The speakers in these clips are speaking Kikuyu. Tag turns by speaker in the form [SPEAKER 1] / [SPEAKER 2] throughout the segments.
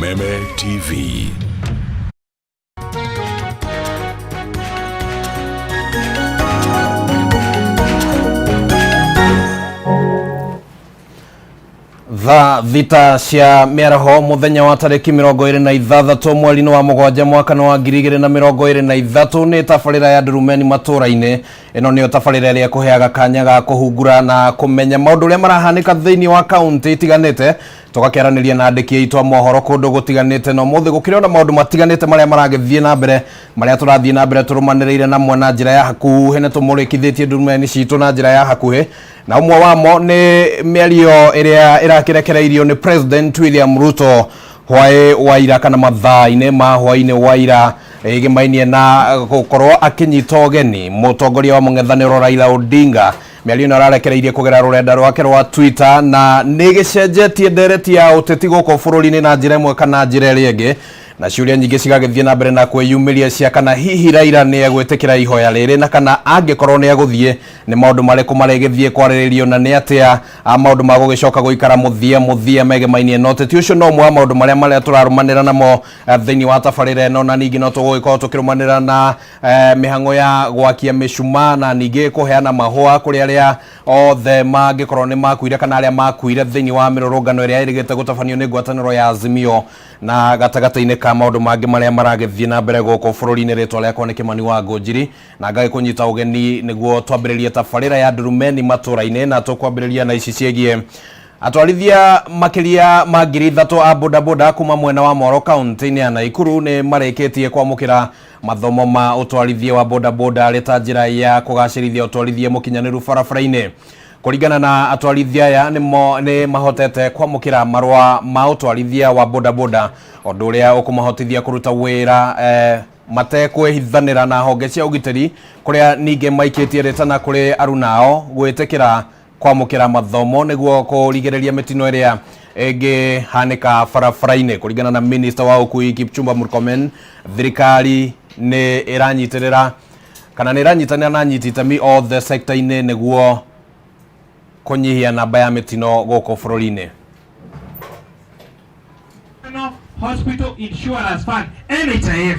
[SPEAKER 1] Kameme TV.
[SPEAKER 2] Thaa 6 cia mĩaraho mũthenya wa tarĩki 26 mweri-inĩ wa 7 mwaka wa 2023 nĩ tabarĩra ya Ndurumeni matũra-inĩ. Ĩno nĩyo tabarĩra ĩrĩa ĩkũheaga kanya ga kũhungura na kũmenya maũndũ ũrĩa marahanĩka thĩinĩ wa kaũntĩ itiganĩte, tũgakĩaranĩria na andĩki aitũ a mohoro kũndũ gũtiganĩte, na ũmũthĩ gũkĩrĩ ona maũndũ matiganĩte marĩa maragĩthiĩ na mbere, marĩa tũrathiĩ na mbere tũrũmanĩrĩire namo na njĩra ya hakuhĩ, nĩ tũmũrĩkithĩtie ndurumeni citũ na njĩra ya hakuhĩ, na ũmwe wamo nĩ mĩario ĩrĩa ĩrakĩrekereirio nĩ President William Ruto hwaĩ wa ira kana mathaa-inĩ ma hwaĩ-inĩ wa ira, ĩgĩmainie na gũkorwo akĩnyita ũgeni mũtongoria wa mũng'ethanĩro Raila Odinga. Mĩario ĩno ararekereirie kũgerera rũrenda rwake rwa Twitter na nĩ gĩcenjetie ndereti ya ũteti gũkũ bũrũri-inĩ na njĩra ĩmwe kana njĩra ĩrĩa ĩngĩ, na ciũria nyingĩ cigagĩthiĩ na mbere na kwĩyumĩria cia kana hihi Raila nĩ egwĩtĩkĩra ihoya rĩrĩ, na kana angĩkorwo nĩ egũthiĩ nĩ maũndũ marĩkũ marĩgĩthiĩ kwarĩrĩrio, na nĩ atĩa maũndũ ma gũgĩcoka gũikara mũthia mũthia megemainie na ũteti ũcio. No ũmwe wa maũndũ marĩa marĩa tũrarũmanĩra namo thĩinĩ wa tabarĩra ĩno, na ningĩ no tũgũgĩkorwo tũkĩrũmanĩra na mĩhang'o ya gwakia mĩcumaa na ningĩ kũheana mahũa kũrĩ arĩa othe mangĩkorwo nĩ makuire kana arĩa makuire thĩinĩ wa mĩrũrũngano ĩrĩa ĩrĩgĩte gũtabanio nĩ ngwatanĩro ya Azimio, na gatagatĩ-inĩ ka maũndũ mangĩ marĩa maragĩthiĩ na mbere gũkũ bũrũri-inĩ. Rĩtwa rĩakwa nĩ Kĩmani wa Ngũnjiri, na ngagĩkũnyita ũgeni nĩguo twambĩrĩrie tabarĩra ya Ndurumeni matũra-inĩ, na tũkwambĩrĩria na ici ciĩgiĩ atwarithia makĩria ma 3,000 a bodaboda kuma mwena wa Moro kaunti-inĩ ya Naikuru nĩ marĩkĩtie kwamũkĩra mathomo ma ũtwarithia wa bodaboda arĩ ta njĩra ya kũgacĩrithia ũtwarithia mũkinyanĩru barabara-inĩ. Kũringana na atwarithia aya, nĩ mahotete kwamũkĩra marũa ma ũtwarithia wa bodaboda, ũndũ ũrĩa ũkũmahotithia kũruta wĩra matekwĩhithanĩra na honge cia ũgitĩri, kũrĩa ningĩ maikĩtie rĩtana kũrĩ arunao gwĩtĩkĩra kwamũkĩra mathomo nĩguo kũrigĩrĩria mĩtino ĩrĩa ĩngĩhanĩka barabara-inĩ. Kũringana na minista wa ũkui Kipchumba Murkomen, thirikari nĩ ĩranyitĩrĩra kana nĩ ĩranyitanĩra na anyiti itemi othe sekta-inĩ nĩguo kũnyihia namba ya mĩtino gũkũ bũrũri-inĩ.
[SPEAKER 3] Hospital Insurance Fund, NHIF,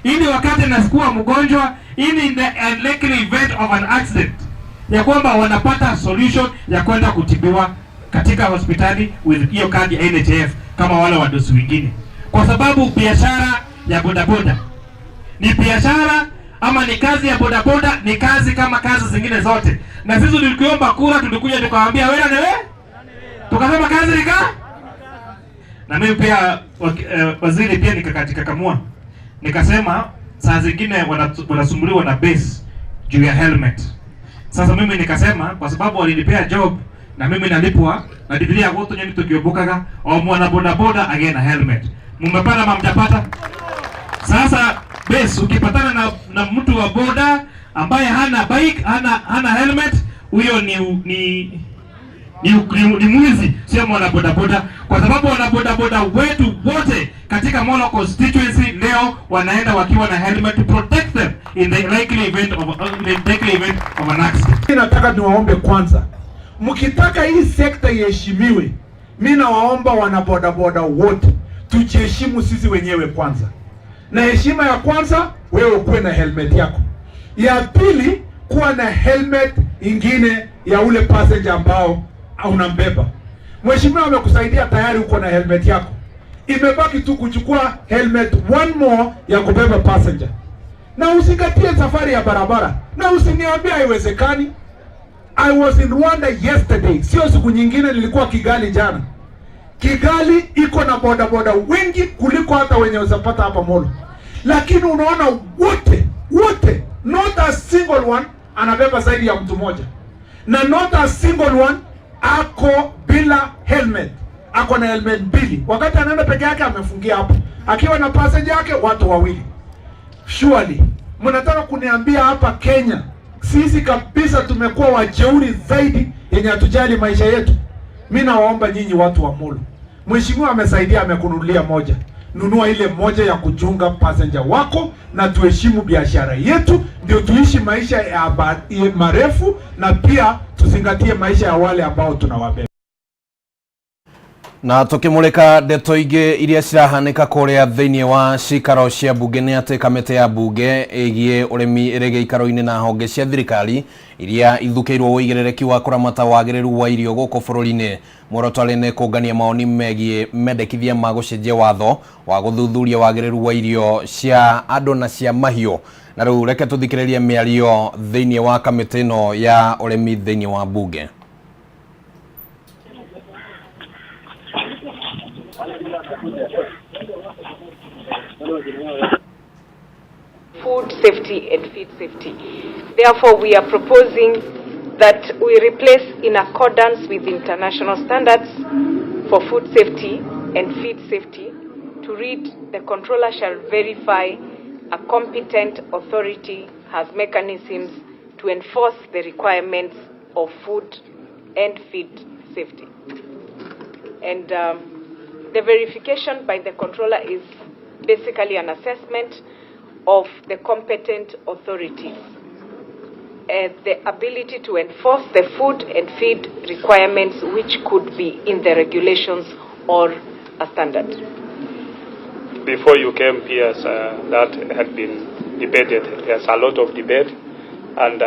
[SPEAKER 3] ili wakati nasikuwa mgonjwa, ili in the unlikely event of an accident, ya kwamba wanapata solution ya kwenda kutibiwa katika hospitali with hiyo kadi ya NHIF kama wale wadosi wengine, kwa sababu biashara ya bodaboda ni biashara ama ni kazi ya bodaboda, ni kazi kama kazi zingine zote. Na sisi tulikiomba kura, tulikuja tukawaambia wewe na wewe, tukasema kazi ni ka na mimi pia waziri pia nikakajikakamua, nikasema saa zingine wanasumbuliwa na base juu ya helmet. Sasa mimi nikasema kwa sababu walinipea job na mimi nalipwa na Biblia goto nyoni tukiobokaga o mwana boda boda again na helmet. Mmepata ama mjapata? Sasa base ukipatana na mtu wa boda ambaye hana bike, hana helmet, huyo ni mwizi, sio mwana boda boda, kwa sababu wana boda boda wetu wote katika Molo constituency leo wanaenda wakiwa na helmet to protect them in the likely event of, in the likely event of an accident.
[SPEAKER 4] Nataka niwaombe kwanza, mkitaka hii sekta iheshimiwe, mimi nawaomba wana boda boda wote tujiheshimu sisi wenyewe kwanza. Na heshima ya kwanza, wewe ukuwe na helmet yako. Ya pili, kuwa na helmet ingine ya ule passenger ambao unambeba. Mheshimiwa amekusaidia tayari, uko na helmet yako, imebaki tu kuchukua helmet one more ya kubeba passenger. Na uzingatie safari ya barabara, na usiniambie haiwezekani. I was in Rwanda yesterday, sio siku nyingine, nilikuwa Kigali jana. Kigali iko na boda boda wengi kuliko hata wenye usapata hapa Molo, lakini unaona wote wote, not a single one anabeba zaidi ya mtu mmoja, na not a single one ako bila helmet. Ako na helmet mbili, wakati anaenda peke yake amefungia hapo, akiwa na passenger yake watu wawili. Surely mnataka kuniambia hapa Kenya sisi kabisa tumekuwa wajeuri zaidi yenye hatujali maisha yetu? Mi nawaomba nyinyi watu wa Molo, mheshimiwa amesaidia, amekununulia moja, nunua ile moja ya kuchunga passenger wako, na tuheshimu biashara yetu, ndio tuishi maisha ya marefu, na pia tuzingatie maisha ya wale ambao tunawabeba.
[SPEAKER 2] Na tukimulika ndeto ingĩ iria cirahanĩka kũrĩa thĩinĩ wa cikaro cia mbunge nĩ atĩ kamĩtĩ ya mbunge ĩgiĩ ũrĩmi ĩrĩ gĩikaro-inĩ na honge cia thirikari iria ithukĩirwo ũigĩrĩrĩki wa kũramata wagĩrĩru wa irio gũkũ bũrũri-inĩ. Muoroto arĩ nĩ kũngania mawoni megiĩ mendekithia ma gũcenjia watho wa gũthuthuria wagĩrĩru wa irio cia andũ na cia mahiũ. Na rĩu reke tũthikĩrĩrie mĩario thĩinĩ wa kamĩtĩ ĩno ya ũrĩmi thĩinĩ wa mbunge.
[SPEAKER 1] Food safety and feed safety. Therefore, we are proposing that we replace in accordance with international standards for food safety and feed safety to read, the controller shall verify a competent authority has mechanisms to enforce the requirements of food and feed safety. And the verification by the controller is basically an assessment of the competent authorities, the ability to enforce the food and feed requirements which could be in the regulations or a standard.
[SPEAKER 5] Before you came here, that had been debated. There's a lot of debate, and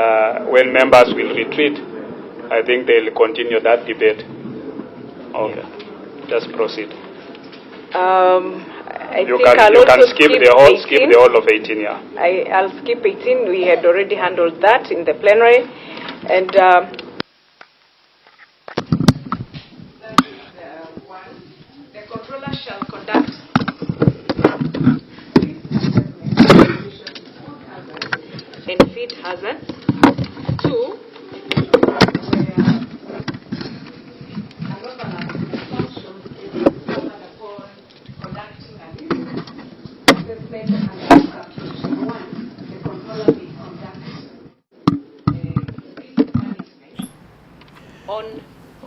[SPEAKER 5] when members will retreat, I think they'll continue that debate. Okay, just proceed.
[SPEAKER 1] I
[SPEAKER 5] You
[SPEAKER 1] think
[SPEAKER 5] can
[SPEAKER 1] I'll
[SPEAKER 5] you can
[SPEAKER 1] also
[SPEAKER 5] skip the whole skip
[SPEAKER 1] 18.
[SPEAKER 5] the whole of 18, yeah.
[SPEAKER 1] I'll skip 18. We had already handled that in the plenary. And that is one. The controller shall conduct and feed hazards. Two, where an overlap in functions is discovered upon conducting a risk assessment under subsection 1, the controller may conduct risk management on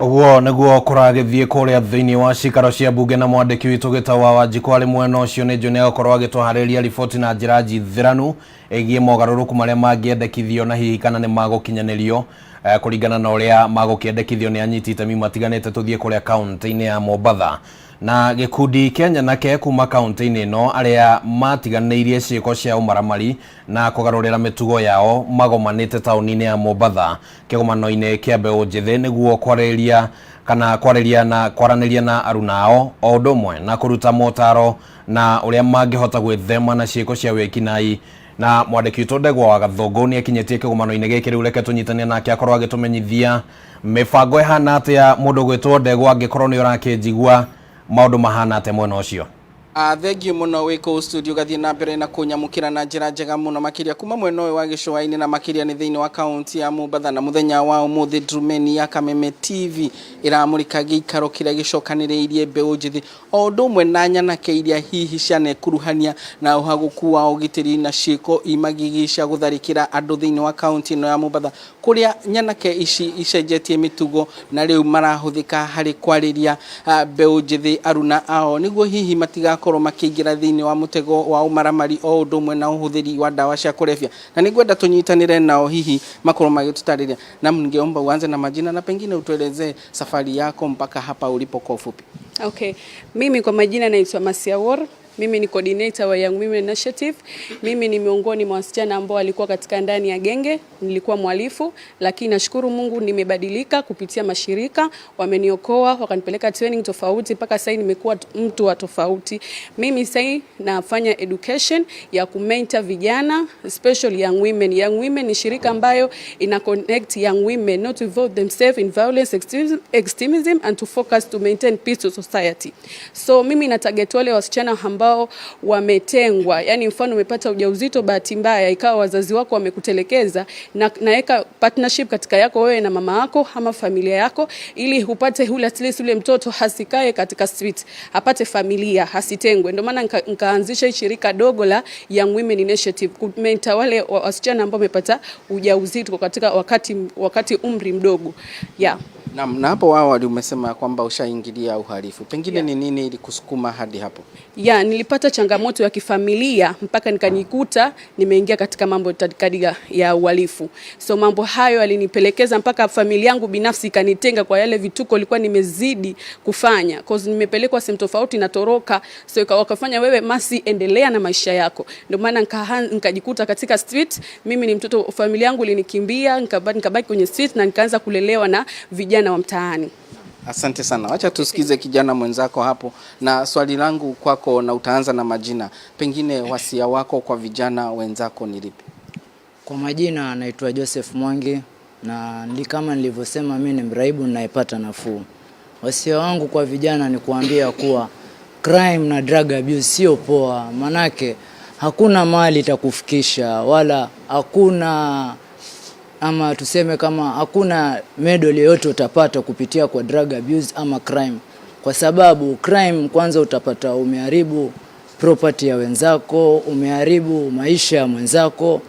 [SPEAKER 2] Ũguo nĩguo kũragĩthiĩ kũrĩa thĩinĩ wa cikaro cia mbunge na mwandĩki witũ Gĩtau wa Wanjikũ arĩ mwena ũcio nĩ njũĩ nĩegũkorwo agĩtũharĩria riboti na njĩra njithĩranu ĩgiĩ mogarũrũku marĩa mangĩendekithio na hihi kana nĩ magũkinyanĩrio kũringana na ũrĩa magũkĩendekithio nĩ anyiti itemi matiganĩte. Tũthiĩ kũrĩa kaũntĩ-inĩ ya Mombatha na gĩkundi kĩa nyanake kuma kaũntĩ-inĩ ĩno arĩa matiganĩirie ciĩko cia ũmaramari na kũgarũrĩra mĩtugo yao magomanĩte taũni-inĩ ya Mombatha kĩgomano-inĩ kĩa mbeũ njĩthĩ nĩguo kwarĩrĩria kana kwarĩria na kwaranĩria na aruna ao o ũndũ ũmwe na kũruta motaro na ũrĩa mangĩhota gwĩthema na ciĩko cia wĩkinaĩ. Na mwandĩki witũ Ndegwa wa Gathũngũ nĩ akinyĩtie kĩgomano-inĩ gĩkĩ. Rĩu reke tũnyitane nake akorwo agĩtũmenyithia mĩbango ĩhana atĩa. Mũndũ gwĩtwo Ndegwa, angĩkorwo nĩ ũrakĩnjigua, maũndũ mahana atĩa mwena ũcio?
[SPEAKER 6] Thengiũ mũno wĩ kũu studio gathiĩ na mbere na kũnyamũkĩra na njĩra njega mũno makĩria kuma mwena ũyũ wa gĩcũa-inĩ na makĩria nĩ thĩinĩ wa kaunti ya Mombatha. Na mũthenya wa ũmũthĩ Ndrumeni ya Kameme TV ĩramũrĩka gĩikaro kĩrĩa gĩcokanĩrĩirie mbeũ njĩthĩ o ũndũ ũmwe na nyanake iria hihi cianekuruhania na ũhagũku wa ũgitĩri na ciĩko imagigi cia gũtharĩkĩra andũ thĩinĩ wa kaunti ĩno ya Mombatha, kũrĩa nyanake ici icenjetie mĩtugo na rĩu marahũthĩka harĩ kwarĩria mbeũ njĩthĩ aruna ao nĩguo hihi matigakorwo makĩingĩra thĩinĩ wa mũtego wa ũmaramari o ũndũ ũmwe na ũhũthĩri wa ndawa cia kũrebia. Na nĩngwenda tũnyitanĩre nao hihi makorwo magĩtũtarĩria. Na ningeomba uanze na majina na pengine utuelezee safari yako mpaka hapa ulipo kwa ufupi.
[SPEAKER 7] Okay, mimi kwa majina naitwa Masia War. Mimi ni coordinator wa Young Women Initiative. Mimi ni miongoni mwa wasichana ambao walikuwa katika ndani ya genge, nilikuwa mhalifu, lakini nashukuru Mungu nimebadilika kupitia mashirika, wameniokoa, wakanipeleka training tofauti mpaka sasa nimekuwa mtu wa tofauti. Mimi sasa nafanya education ya kumentor vijana, especially young women. Young Women ni shirika ambayo ina connect young women not to involve themselves in violence, extremism and to focus to maintain peace to society. So mimi na target wale wasichana ambao wametengwa, yani mfano umepata ujauzito bahati mbaya ikawa wazazi wako wamekutelekeza, na naweka partnership katika yako wewe na mama yako ama familia yako, ili upate ule at least ule mtoto hasikae katika street, apate familia, hasitengwe. Ndio maana nikaanzisha hii shirika dogo la Young Women Initiative kumentor wale wasichana ambao wamepata ujauzito katika wakati umri mdogo, yeah.
[SPEAKER 6] Na hapo awali umesema kwamba ushaingilia uhalifu, pengine ni nini ilikusukuma hadi hapo?
[SPEAKER 7] Ya, nilipata changamoto ya kifamilia mpaka nikajikuta nimeingia katika mambo kadiga ya uhalifu. So mambo hayo yalinipelekeza mpaka familia yangu binafsi ikanitenga kwa yale vituko nilikuwa nimezidi kufanya. 'Cause nimepelekwa sehemu tofauti natoroka. So wakafanya, "Wewe Masi, endelea na maisha yako." Ndio maana nikajikuta katika street. Mimi ni mtoto, familia yangu ilinikimbia, nikabaki kwenye street na nikaanza kulelewa na vijana wa mtaani.
[SPEAKER 6] Asante sana. Wacha tusikize kijana mwenzako hapo, na swali langu kwako, na utaanza na majina, pengine wasia wako kwa vijana wenzako ni lipi?
[SPEAKER 8] Kwa majina naitwa Joseph Mwangi na kama nilivyosema, mimi ni mraibu ninayepata nafuu. Wasia wangu kwa vijana ni kuambia kuwa crime na drug abuse sio poa, manake hakuna mali itakufikisha wala hakuna, ama tuseme kama hakuna medal yoyote utapata kupitia kwa drug abuse ama crime, kwa sababu crime kwanza utapata umeharibu property ya wenzako, umeharibu maisha ya mwenzako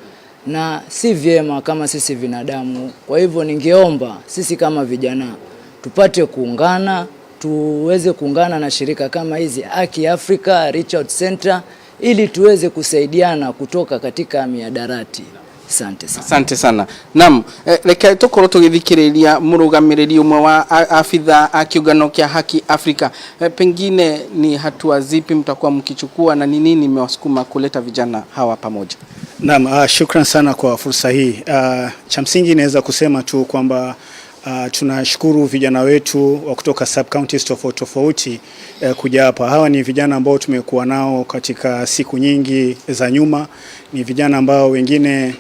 [SPEAKER 8] na si vyema kama sisi binadamu. Kwa hivyo ningeomba sisi kama vijana tupate kuungana, tuweze kuungana na shirika kama hizi Haki Africa, Reach Out Center ili tuweze kusaidiana kutoka katika mihadarati. Asante sana.
[SPEAKER 6] Asante sana. Naam, reke tukorwo tugithikiriria murugamiriri umwe wa afitha a kiungano kia Haki Afrika. Pengine ni hatua zipi mtakuwa mkichukua na ni nini imewasukuma kuleta vijana hawa pamoja?
[SPEAKER 9] Naam, shukran sana kwa fursa hii. Cha msingi naweza kusema tu kwamba tunashukuru vijana wetu wa kutoka sub counties tofauti tofauti kuja hapa. Hawa ni vijana ambao tumekuwa nao katika siku nyingi za nyuma. Ni vijana ambao wengine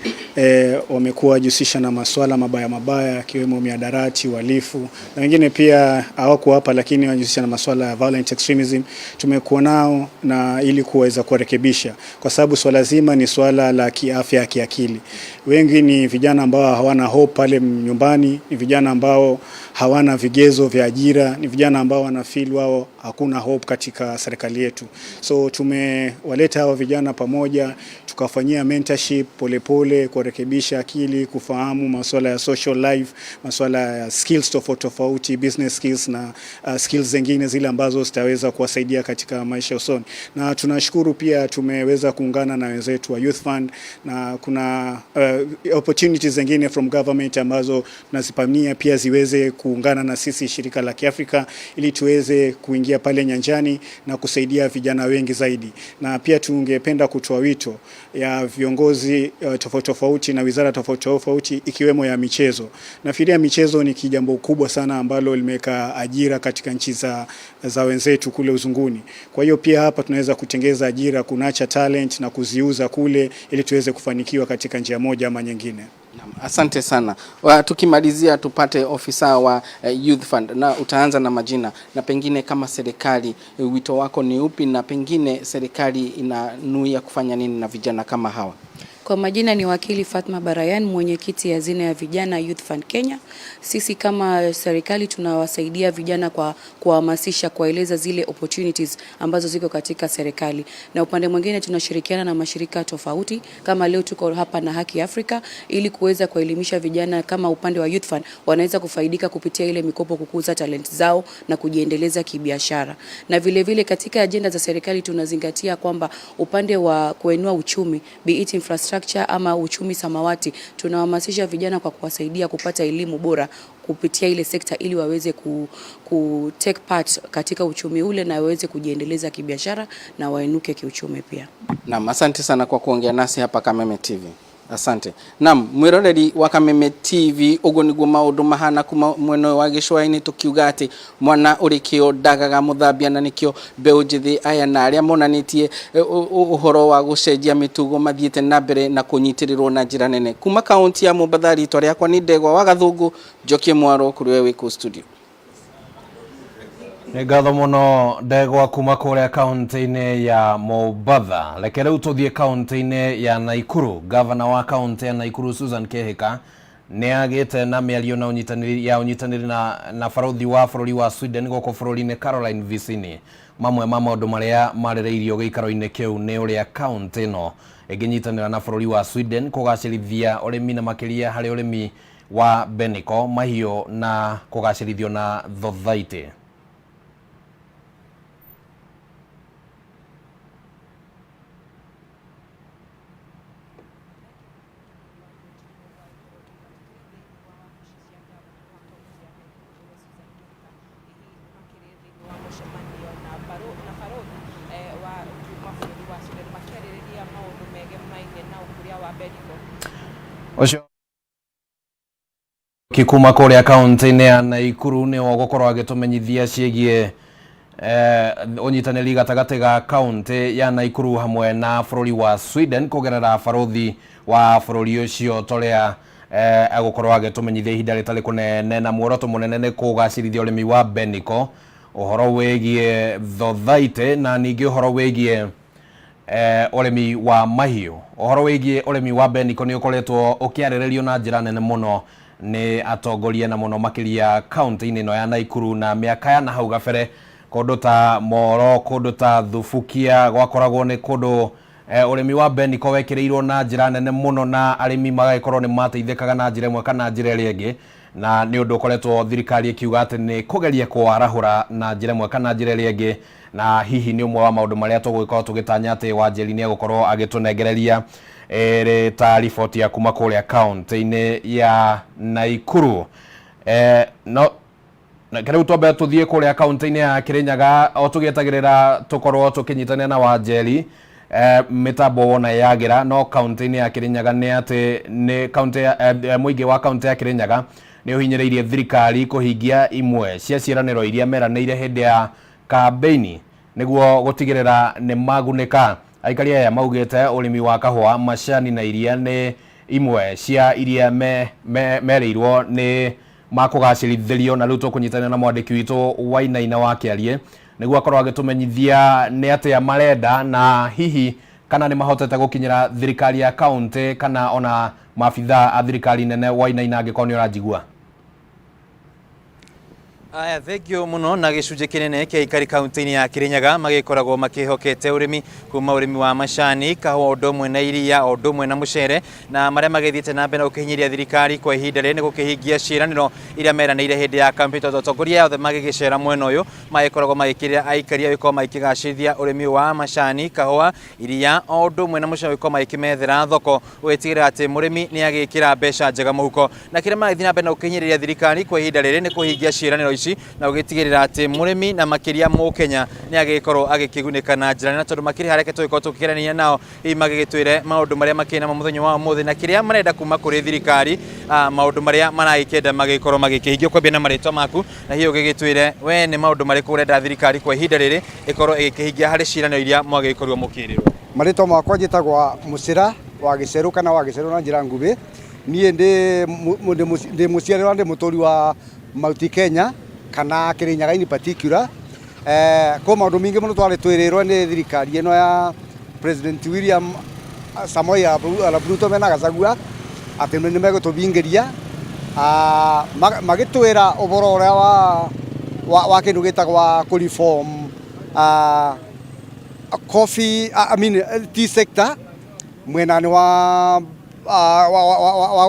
[SPEAKER 9] wamekuwa wajihusisha na masuala mabaya mabaya akiwemo mihadarati, uhalifu na wengine pia hawako hapa lakini wanajihusisha na masuala ya violent extremism. Tumekuwa nao na ili kuweza kuwarekebisha, kwa sababu swala zima ni swala la kiafya ya kiakili. Wengi ni vijana ambao hawana hope pale nyumbani, ni vijana ambao hawana vigezo vya ajira, ni vijana ambao wana feel wao hakuna hope katika serikali yetu. So tumewaleta hawa vijana pamoja, tukafanyia mentorship polepole, kuwarekebisha akili, kufahamu masuala ya social life, masuala ya skills tofauti tofauti, business skills na skills zingine zile ambazo zitaweza kuwasaidia katika maisha usoni. Na tunashukuru pia tumeweza kuungana na wenzetu wa Youth Fund na kuna opportunities zingine from government ambazo tunazipania pia ziweze kuungana na sisi shirika la Kiafrika ili tuweze kuingia pale nyanjani na kusaidia vijana wengi zaidi. Na pia tungependa kutoa wito ya viongozi tofauti tofauti na wizara tofauti tofauti ikiwemo ya michezo. Nafikiria michezo ni kijambo kubwa sana ambalo limeweka ajira katika nchi za wenzetu kule uzunguni. Kwa hiyo pia hapa tunaweza kutengeza ajira, kunurture talent na kuziuza kule ili tuweze kufanikiwa katika njia moja ama nyingine.
[SPEAKER 6] Naam, asante sana. Tukimalizia tupate ofisa wa Youth Fund na utaanza na majina na pengine kama serikali wito wako ni upi na pengine serikali inanuia kufanya nini na vijana kama hawa?
[SPEAKER 10] Kwa majina ni wakili Fatma Barayan, mwenyekiti hazina ya vijana Youth Fund Kenya. Sisi kama serikali tunawasaidia vijana kwa kuwahamasisha, kuwaeleza zile opportunities ambazo ziko katika serikali, na upande mwingine tunashirikiana na mashirika tofauti kama leo tuko hapa na Haki Afrika ili kuweza kuelimisha vijana kama upande wa Youth Fund wanaweza kufaidika kupitia ile mikopo kukuza talent zao na kujiendeleza kibiashara. Na vile vile katika ajenda za serikali tunazingatia kwamba upande wa kuinua uchumi, be it infrastructure ama uchumi samawati, tunahamasisha vijana kwa kuwasaidia kupata elimu bora kupitia ile sekta ili waweze ku take part katika uchumi ule na waweze kujiendeleza kibiashara na wainuke kiuchumi pia.
[SPEAKER 6] Naam, asante sana kwa kuongea nasi hapa Kameme TV. Asante. Naam, mwiroreri wa Kameme TV, uguo niguo maundu mahana kuma mwena wa gĩcũa-inĩ, tukiuga atĩ mwana ũrĩ kĩo ndagaga mũthambia, na nĩkĩo mbeũ njĩthĩ aya na arĩa monanĩtie ũhoro wa gũcenjia mĩtugo mathiĩte na mbere na kũnyitĩrĩrwo na njĩra nene kuma kaunti ya Mombatha. Rĩtwa rĩakwa nĩ Ndegwa wa Gathũngũ, njokie mwaro kũrĩ we wĩ kũu studio.
[SPEAKER 2] Nĩ ngatho mũno, Ndegwa, kuma kũrĩa kaunti-inĩ ya Mombatha. Reke rĩu tũthiĩ kaunti-inĩ ya Naikuru. Gavana wa kaunti ya Naikuru Susan Kihika nĩ agĩte na mĩario na ũnyitanĩri ya ũnyitanĩri na barothi wa bũrũri wa Sweden gũkũ bũrũri-inĩ Caroline Visini. Mamwe ma maũndũ marĩa marĩrĩirio gĩikaro-inĩ kĩu nĩ ũrĩa kaunti ĩno ĩngĩnyitanĩra na bũrũri wa Sweden kũgacĩrithia ũrĩmi na makĩria harĩ ũrĩmi. wa Beniko mahiũ na kũgacĩrithio na thothaitĩ. Ũcio kuma kũrĩa kaunti-inĩ ya Naikuru nĩ ũgũkorwo agĩtũmenyithia ciĩgiĩ ũnyitanĩri gatagatĩ ga kaunti ya Naikuru hamwe na bũrũri wa Sweden kũgerera barũthi wa bũrũri ũcio toria egũkorwo agĩtũmenyithia ihinda rĩtarĩ kũnene na muoroto mũnene nĩ kũgacĩrithia ũrĩmi wa Beniko, ũhoro wĩgiĩ thothaitĩ na ningĩ ũhoro wĩgiĩ ũrĩmi wa mahiũ. Ũhoro wĩgiĩ ũrĩmi wa Beniko nĩ ũkoretwo ũkĩarĩrĩrio na njĩra nene mũno nĩ atongoria na mũno makĩria kaunti-inĩ ĩno ya Naikuru na mĩaka ya nahau gabere kũndũ ta Moro, kũndũ ta Thubukia gwakoragwo nĩ kũndũ ũrĩmi wa Beniko wekĩrĩirwo na njĩra nene mũno na arĩmi magagĩkorwo nĩ mateithĩkaga na njĩra ĩmwe kana njĩra ĩrĩa ĩngĩ, na nĩ ũndũ ũkoretwo thirikari ĩkiuga atĩ nĩ kũgeria kũwarahũra na njĩra ĩmwe kana njĩra ĩrĩa ĩngĩ, na hihi nĩ ũmwe wa maũndũ marĩa tũgũgĩkorwo tũgĩtanya atĩ Wanjeri nĩ egũkorwo agĩtũnengereria ĩrĩ ta riboti ya kuma kũrĩa kaunti-inĩ ya Naikuru. No reke rĩu twambe tũthiĩ kũrĩa kaunti-inĩ ya Kirinyaga o tũgĩetagĩrĩra tũkorwo tũkĩnyitanĩra na Wanjeri. Mĩtambo wona yagĩra no kaunti-inĩ ya Kirinyaga nĩ atĩ nĩ kaunti ya mũingĩ wa kaunti ya Kirinyaga nĩ ũhinyĩrĩirie thirikari kũhingia imwe cia ciĩranĩro iria meranĩire hĩndĩ ya kambeini nĩguo gũtigĩrĩra nĩ magunĩka. Aikari aya maugĩte ũrĩmi wa kahũa, macani na iria nĩ imwe cia iria merĩirwo nĩ makũgacĩrithĩrio, na rĩu tũkũnyitanĩra na mwandĩki witũ Wainaina wa Kĩarie nĩguo akorwo agĩtũmenyithia nĩ atĩa marenda na hihi kana nĩ mahotete gũkinyĩra thirikari ya kaunti kana ona maabithaa a thirikari nene. Wainaina, angĩkorwo nĩ ũranjigua.
[SPEAKER 11] Aya, thengio muno. Na gĩcunjĩ kĩnene kĩa aikari kaunti-inĩ ya Kirinyaga magĩkoragwo makĩhokete ũrĩmi, kuma ũrĩmi wa macani, kahũa, ũndũ ũmwe na iria, o ũndũ ũmwe na mũcere, na marĩa magĩthiĩte na mbere na gũkĩhinyĩrĩria thirikari kwa ihinda rĩrĩ nĩ gũkĩhingia ciĩranĩro iria meranĩire hĩndĩ ya kampeni, tondũ atongoria othe magĩgĩcera mwena ũyũ magĩkoragwo magĩkĩrĩra aikari a gũkorwo magĩkĩgacĩrithia ũrĩmi wa macani, kahũa, iria, o ũndũ ũmwe na mũcere, gũkorwo magĩkĩmethera thoko, gũgĩtigĩrĩra atĩ mũrĩmi nĩ agĩkĩra mbeca njega mũhuko. Na kĩrĩa marathiĩ na mbere na gũkĩhinyĩrĩria thirikari kwa ihinda rĩrĩ nĩ kũhingia ciĩranĩro ici na gũgĩtigĩrĩra atĩ mũrĩmi na makĩria mũkenya nĩ agĩkorwo agĩkĩgunĩka na njĩra nene. Tondũ makĩrĩ harĩa tũgĩkorwo tũkĩgeranĩria nao, hihi magĩgĩtwĩre maũndũ marĩa makĩrĩ namo mũthenya wa ũmũthĩ na kĩrĩa marenda kuma kũrĩ thirikari, maũndũ marĩa maragĩkĩenda magĩkorwo magĩkĩhingio. Kwambia na marĩtwa maku, na hihi ũgĩgĩtwĩre we nĩ maũndũ marĩkũ ũrenda thirikari kwa ihinda rĩrĩ ĩkorwo ĩgĩkĩhingia harĩ ciĩranĩro iria mwagĩkorirwo mũkĩrĩrwo.
[SPEAKER 12] Marĩtwa makwa njĩtagwa Mũcĩra wa Gĩcerũ kana wa Gĩcerũ na njĩra nguhĩ. Niĩ ndĩ mũciarĩrwa ndĩ mũtũri wa Mount Kenya kana Kĩrĩnyaga in particular. Kwĩ maũndũ maingĩ mũno twarĩ twĩrĩrwo nĩ thirikari ĩno ya President William Samoei Arap Ruto mena Gachagua atĩ nĩ megũtũthingĩria, magĩtwĩra ũhoro ũrĩa wa kĩndũ gĩtagwo kũ reform coffee, I mean tea sector mwena-inĩ wa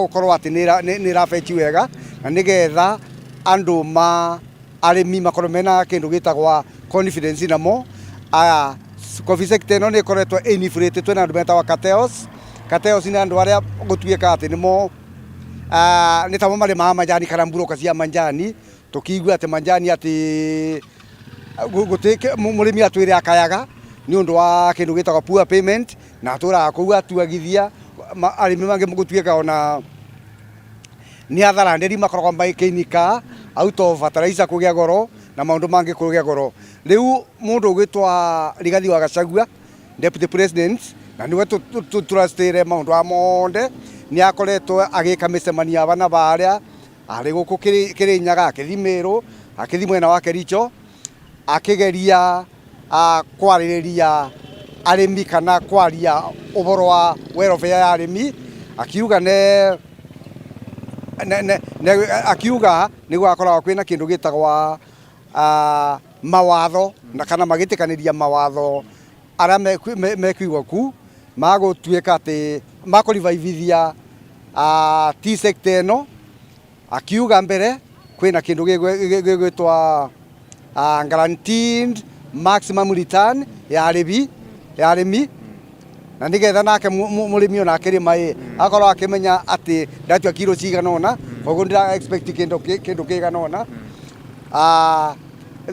[SPEAKER 12] gũkorwo atĩ nĩ ĩrabeti wega na nĩgetha andũ ma arĩmi makorwo mena kĩndũ gĩtagwo confidence namo. Aya, coffee sector ĩno nĩ ĩkoretwo ĩinibũrĩtĩtwo na andũ metagwo cartels. Cartels nĩ andũ arĩa gũtuĩka atĩ nĩmo nĩ tamo marĩmaga majani kana broker cia majani. Tũkĩigua atĩ majani atĩ mũrĩmi atwĩre akayaga nĩ ũndũ wa kĩndũ gĩtagwo poor payment, na atũraga kũu atuagithia arĩmi mangĩ gũtuĩka ona nĩ atharanĩri makoragwo makĩinika out of fertilizer kũgĩa goro na maũndũ mangĩ kũgĩa goro. Rĩu mũndũ ũgwĩtwa Rigathi wa Gachagua, Deputy President, na nĩwe tũtrustĩre maũndũ aya mothe, nĩ akoretwo agĩka mĩcemanio aba na barĩa, arĩ gũkũ Kĩrĩnyaga, akĩthiĩ Mĩrũ, akĩthiĩ mwena wa Kericho, akĩgeria kwarĩrĩria arĩmi kana kwaria ũhoro wa welfare ya arĩmi, akiuga ne, ne, ne, ne akiuga nĩ gũgakoragwo kwĩna kĩndũ gĩtagwa mawatho na kana magĩtĩkanĩria mawatho arĩa mekuigwo ku magũtuĩka atĩ makũrivaivithia tea sector ĩno. Akiuga mbere kwina kindu gigwitwa guaranteed maximum return ya arĩmi ya arĩmi, na nigetha nake mũrĩmi ona akĩrĩma ĩ akorwo akĩmenya atĩ ndatua kiro cigana ũna, koguo ndĩra expect kĩndũ kĩigana ũna.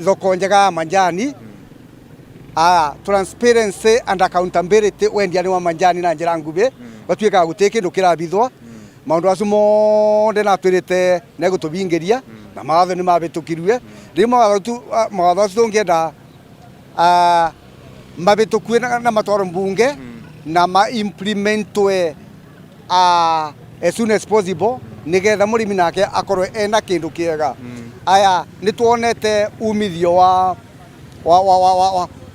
[SPEAKER 12] Thoko njega ya manjani, transparency and accountability wendia-inĩ wa manjani na njĩra nguhĩ, gũtuĩkaga gũtirĩ kĩndũ kĩrabithwo. Maũndũ acio mothe natwĩrĩte negũtũbingĩria na mawatho nĩ mabĩtũkirue. Rĩu mawatho acio tũngĩenda mabĩtũkue na matwarwo mbunge na ma implementwe as soon as possible, nigetha mũrĩmi nake akorwo ena kĩndũ kĩega. Aya nĩ tuonete umithio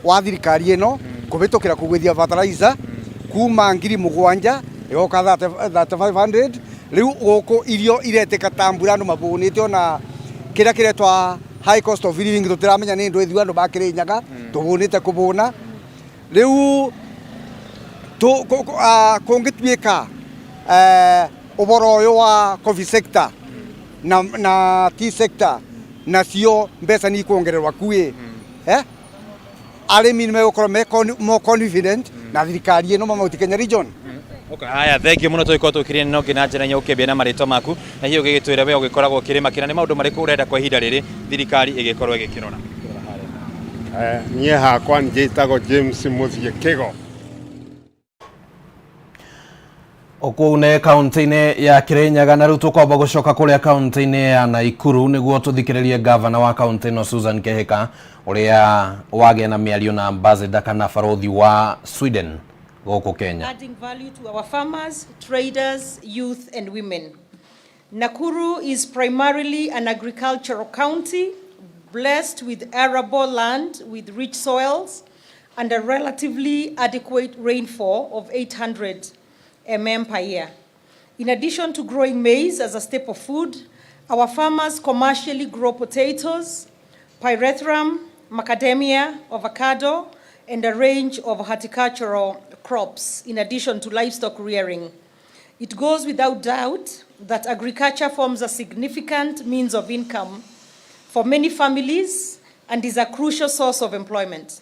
[SPEAKER 12] wa thirikari ĩno kũhĩtũkĩra kũgũithia fertilizer kuma 7,000 ĩgoka 3500. Rĩu gũkũ irio iretĩka ta mbura, andũ mabũnĩte, ona kĩrĩa kĩretwa high cost of living tũtiramenya nĩ ndũ ithuĩ andũ ba Kĩrĩnyaga tũhũnĩte kũbũna. Rĩu kũngĩtuĩka ũboro ũyũ wa coffee sector na tea sector nacio mbeca nĩ ikuongererwo kuĩ, arĩmi nĩ megũkorwo me more confident na thirikari ĩno ma Mount Kenya region.
[SPEAKER 11] Okay, haya, thengiũ mũno. Tũgĩkorwo tũkĩrĩ no na njĩra nya ũkĩambia na marĩtwa maku na hihi ũgĩgĩtwĩra we ũgĩkoragwo ũkĩrĩma kĩna, nĩ maũndũ marĩkũ ũrenda kwa ihinda rĩrĩ thirikari ĩgĩkorwo ĩgĩkĩrora?
[SPEAKER 13] Niĩ hakwa njĩtagwo James Mũthiĩ Kĩgo.
[SPEAKER 2] Okũu nĩ kaunti-inĩ ya Kirinyaga, na rĩu tũkwamba gũcoka kũrĩa kaunti-inĩ ya Naikuru nĩguo tũthikĩrĩrie gavana wa kaunti ĩno Susan Kihika, ũrĩa wagĩa na mĩario na ambassador kana barothi wa Sweden gũkũ Kenya.
[SPEAKER 14] Adding value to our farmers, traders, youth, and women. Nakuru is primarily an agricultural county, blessed with arable land with rich soils and a relatively adequate rainfall of 800 per year. In addition to growing maize as a staple food, our farmers commercially grow potatoes, pyrethrum, macadamia, avocado, and a range of horticultural crops, in addition to livestock rearing. It goes without doubt that agriculture forms a significant means of income for many families and is a crucial source of employment.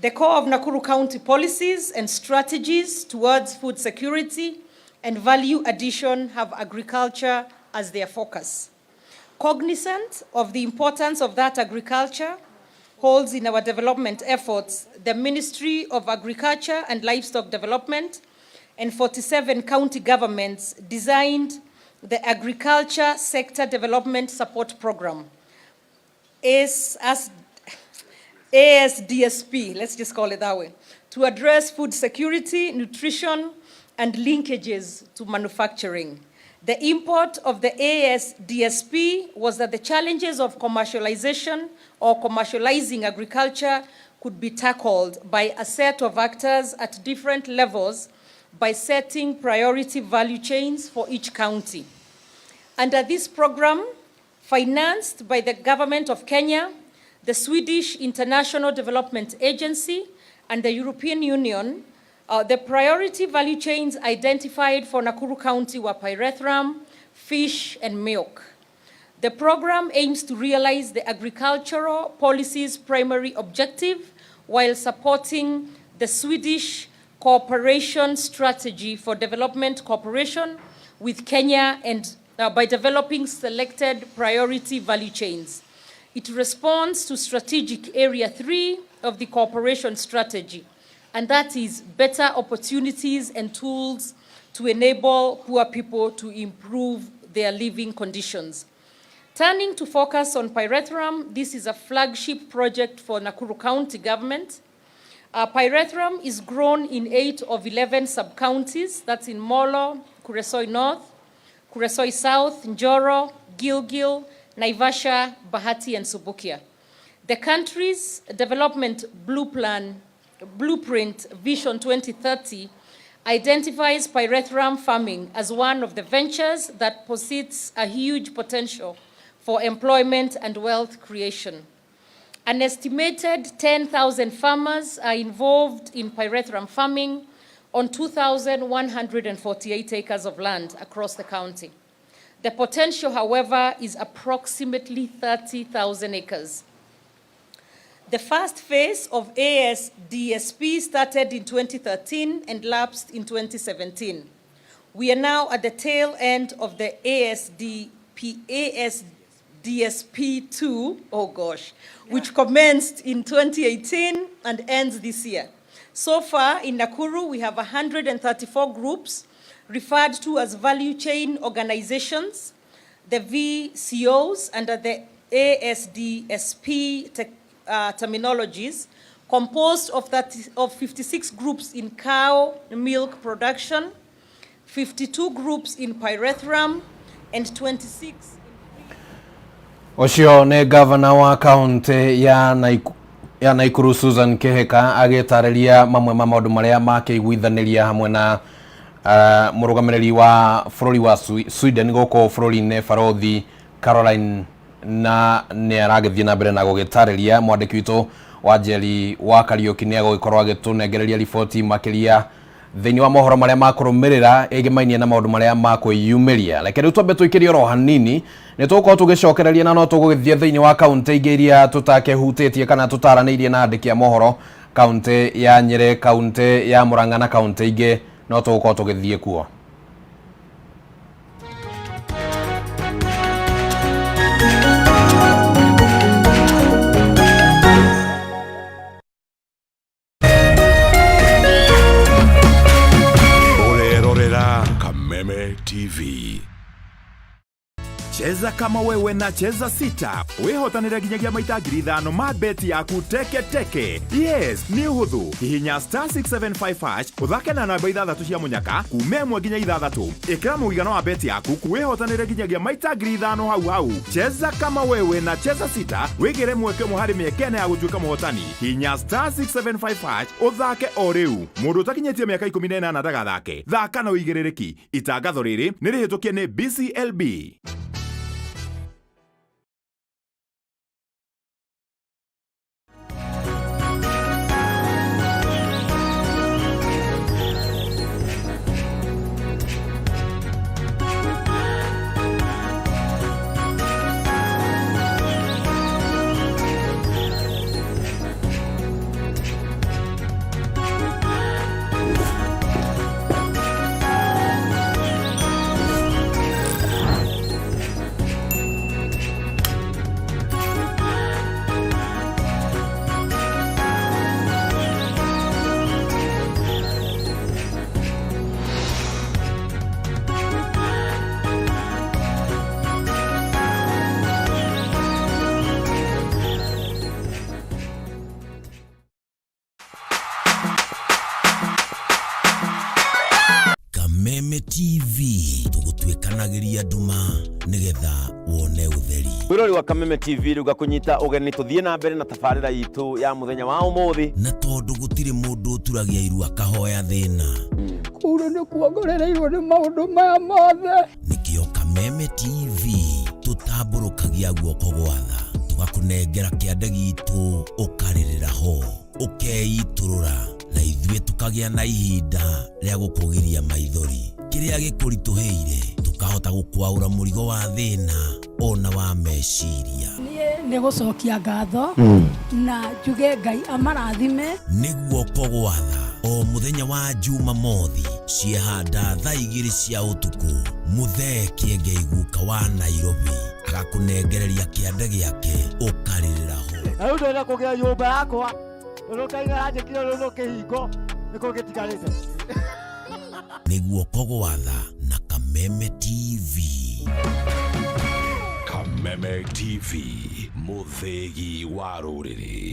[SPEAKER 14] The core of Nakuru County policies and strategies towards food security and value addition have agriculture as their focus. Cognizant of the importance of that agriculture holds in our development efforts, the Ministry of Agriculture and Livestock Development and 47 county governments designed the Agriculture Sector Development Support Program, AS, ASDSP, let's just call it that way, to address food security, nutrition, and linkages to manufacturing. The import of the ASDSP was that the challenges of commercialization or commercializing agriculture could be tackled by a set of actors at different levels by setting priority value chains for each county. Under this program, financed by the government of Kenya, the Swedish International Development Agency, and the European Union, the priority value chains identified for Nakuru County were pyrethrum, fish, and milk. The program aims to realize the agricultural policy's primary objective while supporting the Swedish cooperation strategy for development cooperation with Kenya and by developing selected priority value chains. It responds to strategic area 3 of the cooperation strategy, and that is better opportunities and tools to enable poor people to improve their living conditions. Turning to focus on pyrethrum, this is a flagship project for Nakuru County government. Pyrethrum is grown in 8 of 11 sub-counties. That's in Molo, Kuresoi North, Kuresoi South, Njoro, Gilgil, Naivasha, Bahati, and Subukia. The country's development blueprint Vision 2030 identifies pyrethrum farming as one of the ventures that posits a huge potential for employment and wealth creation. An estimated 10,000 farmers are involved in pyrethrum farming on 2,148 acres of land across the county. The potential, however, is approximately 30,000 acres. The first phase of ASDSP started in 2013 and lapsed in 2017. We are now at the tail end of the ASDSP 2, oh gosh, which commenced in 2018 and ends this year. So far in Nakuru, we have 134 groups referred to as value chain organizations, the VCOs under the ASDSP terminologies, composed of 56 groups in cow milk production, 52 groups in pyrethrum, and 26.
[SPEAKER 2] Ũcio nĩ gavana wa kaunti ya Naikuru Susan Kihika agĩtarĩria mamwe ma maũndũ marĩa makĩiguithanĩria hamwe na mũrũgamĩrĩri wa bũrũri wa Sweden gũkũ bũrũri-inĩ Barothi Caroline, na nĩ aragĩthiĩ na mbere na gũgĩtarĩria. Mwandĩki witũ wa Njeri wa Kariũki nĩ agũgĩkorwo agĩtũnengereria riboti makĩria thĩinĩ wa mohoro marĩa makũrũmĩrĩra ĩgĩmainie na maũndũ marĩa makwĩyumĩria. Reke rĩu twambe tũikĩrie oro hanini, nĩ tũgũkorwo tũgĩcokereria na no tũgũgĩthiĩ thĩinĩ wa kaunti ingĩ iria tũtakĩhutĩtie kana tũtaranĩirie na andĩki a mohoro, kaunti ya Nyĩrĩ, kaunti ya Murang'a na kaunti ingĩ no tũgũkorwo tũgĩthiĩ kuo.
[SPEAKER 15] Ũrerorera Kameme TV.
[SPEAKER 16] Cheza kama wewe na Cheza Sita wihotanire nginyagia maita 5,000 ma beti yaku teke teke. Yes, nĩ ũhũthũ. Hihinya star 675 hash, ũthake na namba ithathatũ cia mũnyaka kuma 1 nginya 6. Ĩkĩra mũigana wa beti yaku, wihotanire nginyagia maita 5,000 hau hau. Cheza kama wewe na Cheza Sita, wĩgĩre mweke ũmwe harĩ mĩeke 4 ya gũtuĩka mũhotani. Hihinya star 675 hash ũthake o rĩu. Mũndũ ũtakinyĩtie mĩaka 18 ndagathake. Thaka na ũigĩrĩrĩki. Itangatho rĩrĩ nĩ rĩhĩtũkie nĩ BCLB.
[SPEAKER 17] Kameme TV tũgũtuĩkanagĩria nduma nĩgetha wone ũtheri.
[SPEAKER 18] Mwirori wa Kameme TV, rĩu ngakũnyita ũgeni tũthiĩ na mbere na tabarĩra itũ ya mũthenya wa ũmũthĩ.
[SPEAKER 17] Na tondũ gũtirĩ mũndũ ũturagia iru akahoya thĩna,
[SPEAKER 19] Kũu nĩ kuongorereirwo nĩ maũndũ maya mothe.
[SPEAKER 17] Nĩkĩo Kameme TV tũtambũrũkagia guoko gwatha, tũgakũnengera kĩande gitũ, ũkarĩrĩra ho, ũkeitũrũra, na ithuĩ tũkagĩa na ihinda rĩa gũkũgiria maithori. Kĩrĩa gĩkũritũhĩire tũkahota gũkwaũra mũrigo wa thĩna ona wa meciria.
[SPEAKER 19] Niĩ nĩ gũcokia ngatho na njuge Ngai amarathime.
[SPEAKER 17] Nĩ guoko gwatha o mũthenya wa Jumamothi ciehanda thaa 2 cia ũtukũ, Mũthee Kĩengei guka wa Nairobi agakũnengereria kĩande gĩake, ũkarĩrĩra ho.
[SPEAKER 20] Na rĩu ndĩrenda kũgĩa nyũmba yakwa tondũ Ngai aranjĩkire rũrũ kĩhingo nĩkĩo gĩtigarĩte.
[SPEAKER 17] Nĩ guoko gwatha na Kameme TV.
[SPEAKER 15] Kameme TV, mũthĩgi wa rũrĩrĩ.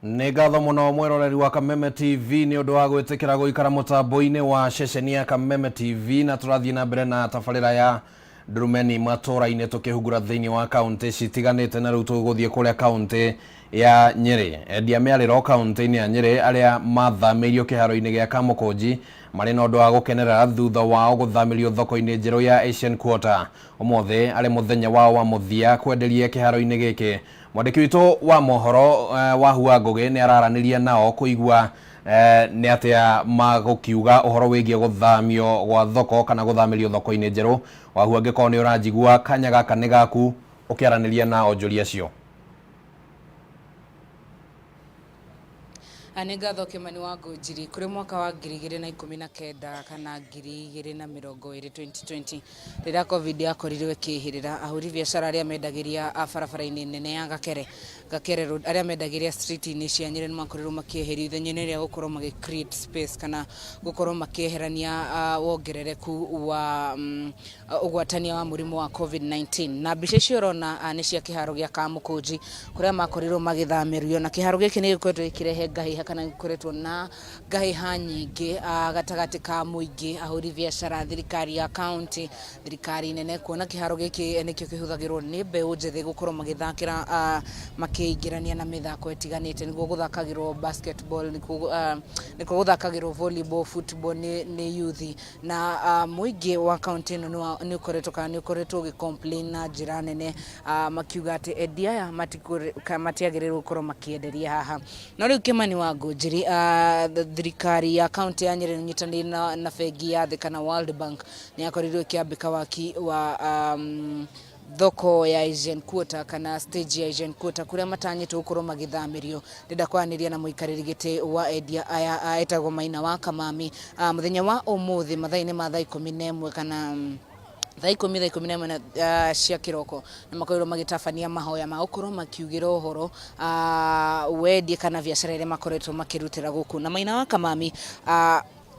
[SPEAKER 2] Nĩ ngatho mũno mwĩroreri wa Kameme TV nĩ ũndũ wa gwĩtĩkĩra gũikara mũtambo-inĩ wa ceceni ya Kameme TV, na tũrathiĩ na mbere na tabarĩra ya Ndurumeni matũra-inĩ tũkĩhungura thĩinĩ wa kaunti citiganĩte, na rĩu tũgũthiĩ kũrĩa kaunti ya Nyĩrĩ. Endia mĩarĩro kaunti-inĩ ya Nyĩrĩ arĩa mathamĩirio kĩharo-inĩ gĩa Kamũkũnji marĩ na ũndũ wa gũkenera thutha wao gũthamĩrio thoko-inĩ njerũ ya Asian Quarter. Ũmũthĩ arĩ mũthenya wao wa mũthia kwenderia kĩharo-inĩ gĩkĩ. Mwandĩki witũ wa mohoro Wahua Ngũgĩ nĩ araranĩria nao kũigua nĩ atĩa magũkiuga ũhoro wĩgiĩ gũthamio gwa thoko kana gũthamĩrio thoko-inĩ njerũ. Wahua, angĩkorwo nĩ ũranjigua, kanya gaka nĩ gaku ũkĩaranĩria na onjoria acio.
[SPEAKER 21] Nĩ ngatho Kĩmani wa Ngũnjiri. Kũrĩ mwaka wa 2019 kana 2020, 2020, rĩrĩa Covid yakorirwo ĩkĩhĩrĩra, ahũri biacara arĩa mendagĩria barabara-inĩ nene ya Gakere, Gakere Road, arĩa mendagĩria street-inĩ cia Nyĩrĩ nĩ makorirwo makĩeherio ithenya-inĩ rĩa gũkorwo magĩ create space kana gũkorwo makĩeherania wongerereku wa ũgwatania wa mũrimũ wa Covid-19. Na mbica icio ũrona nĩ cia kĩharo gĩa Kamũkũnji kũrĩa makorirwo magĩthamĩrio, na kĩharo gĩkĩ nĩ gĩkoretwo gĩkĩrehe ngahĩha kana gĩkoretwo na ngahĩha nyingĩ gatagatĩ ka mũingĩ, ahũri biacara, thirikari ya county, thirikari nene, kuona kĩharo gĩkĩ nĩkĩo kĩhũthagĩrwo nĩ mbeũ njĩthĩ gũkorwo magĩthakĩra makĩingĩrania na mĩthako ĩtiganĩte. Nĩguo gũthakagĩrwo basketball, nĩkuo gũthakagĩrwo volleyball, football nĩ youth, na mũingĩ wa kaunti ĩno nĩ ũkoretwo kana nĩ ũkoretwo ũgĩ complain na njĩra nene, makiuga atĩ endia aya matiagĩrĩirwo gũkorwo makĩenderia haha. No rĩu Kĩmani wa Ngũnjiri, thirikari ya kaunti ya Nyĩrĩ ĩnyitanĩire na bengi ya thĩ kana World Bank nĩ yakorirwo ĩkĩambĩka waki wa thoko ya Asian Quarter kana stage ya Asian Quarter kũrĩa matanyĩtwo gũkorwo magĩthamĩrio. Ndĩrenda kwaranĩria na mũikarĩri gĩtĩ wa endia aya etagwo Maina wa Kamami. Mũthenya wa ũmũthĩ mathaa-inĩ ma thaa 11 kana thaa 10, thaa 11 cia kĩroko nĩ makorirwo magĩtabania mahoya ma gũkorwo makiugĩra ũhoro wendie kana biacara ĩrĩa makoretwo makĩrutĩra gũkũ. Na Maina wa Kamami,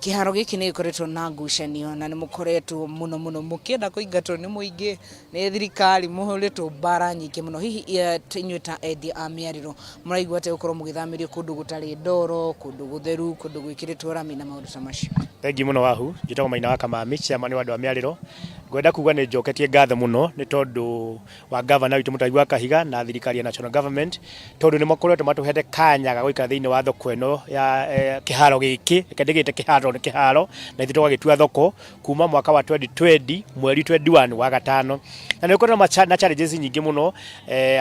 [SPEAKER 21] kĩharo gĩkĩ nĩ gĩkoretwo na ngucanio na nĩ mũkoretwo mũno mũno mũkĩenda kũingatwo nĩ mũingĩ, nĩ thirikari, mũhũrĩtwo mbara nyingĩ mũno. Hihi inyuĩ ta endia a mĩarĩro mũraigua atĩa gũkorwo mũgĩthamĩrio kũndũ gũtarĩ ndoro, kũndũ gũtheru, kũndũ gwĩkĩrĩtwo rami na maũndũ ta macio?
[SPEAKER 22] Thengiũ mũno Wahu, njĩtagwo Maina wa Kamami, chairman wa andũ a mĩarĩro. Ngwenda kuga nĩ njoketie ngatho mũno nĩ tondũ wa gavana witũ Mutahi wa Kahiga na thirikari ya national government, tondũ nĩ makoretwo matũhete kanya ga gũikara thĩinĩ wa thoko ĩno ya kĩharo gĩkĩ, reke ndĩgĩte kĩharo tondũ nĩ kĩharo na ithuĩ tũgagĩtua thoko kuma mwaka wa 2020 mweri 21 wa gatano. Na nĩ gũkoretwo na challenges nyingĩ mũno,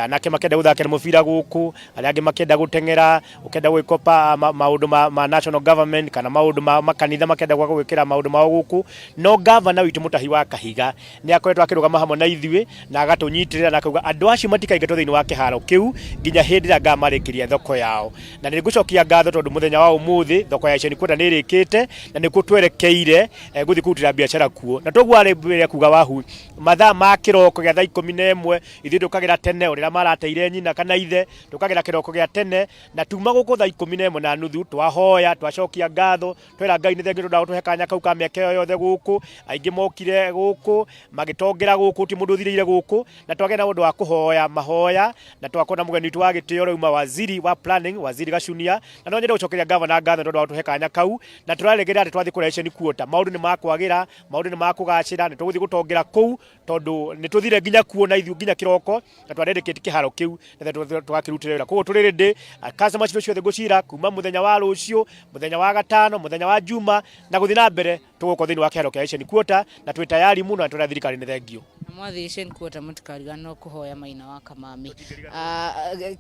[SPEAKER 22] anake makĩenda gũthakĩra mũbira gũkũ, arĩa angĩ makĩenda gũteng'era, ũkĩenda gwĩkopa maũndũ ma national government kana maũndũ ma makanitha makĩenda gwa gwĩkĩra maũndũ mao gũkũ. No gavana witũ Mutahi wa Kahiga nĩ akoretwo akĩrũgama hamwe na ithuĩ na agatũnyitĩrĩra na akauga andũ acio matikaingatwo thĩinĩ wa kĩharo kĩu nginya hĩndĩ ĩrĩa ngamarĩkĩria thoko yao. Na nĩ ngũcokia ngatho tondũ mũthenya wa ũmũthĩ thoko ya Asian Quarter nĩ ĩrĩkĩte na nĩkuo twerekeire gũthiĩ kũrutĩra biacara kuo. Na toguo arĩ kuga Wahu, mathaa ma kĩroko gĩa thaa 11 ithuĩ tũkagĩra tene ũrĩa marateire nyina kana ithe, tũkagĩra kĩroko gĩa tene na tuma gũkũ thaa 11:30, twahoya, twacokia ngatho, twera Ngai nĩ thengiũ tondũ wa gũtũhe kanya kau ka mĩaka ĩyo yothe gũkũ. Aingĩ mokire gũkũ magĩtongera gũkũ, ti mũndũ ũthirĩire gũkũ, na twagĩa na ũndũ wa kũhoya mahoya na twakorwo na mũgeni witũ wa gĩtĩo ũrauma waziri wa planning, Waziri Gacunia. Na no nyende gũcokeria gavana ngatho tondũ wa gũtũhe kanya kau, na tũrarĩgĩrĩra atĩ twathiĩ kũrĩa Asian Quarter maũndũ nĩ makwagĩra, maũndũ nĩ makũgacĩra, nĩ tũgũthiĩ gũtongera kũu tondũ nĩ tũthire nginya kuo na ithuĩ nginya kĩroko na twa dedicate kĩharo kĩu na tũgakĩrutĩra wĩra. Koguo tũrĩ ready, customer citũ ciothe ngũcira kuma mũthenya wa rũciũ, mũthenya wa gatano, mũthenya wa juma na gũthiĩ na mbere, tũgũkorwo thĩinĩ wa kĩharo kĩa Asian Quarter na twĩ tayari mũno na twĩra thirikari nĩ thengio.
[SPEAKER 21] Na mwathiĩ Asian Quarter mũtikariganĩrwo kũhoya Maina wa Kamami.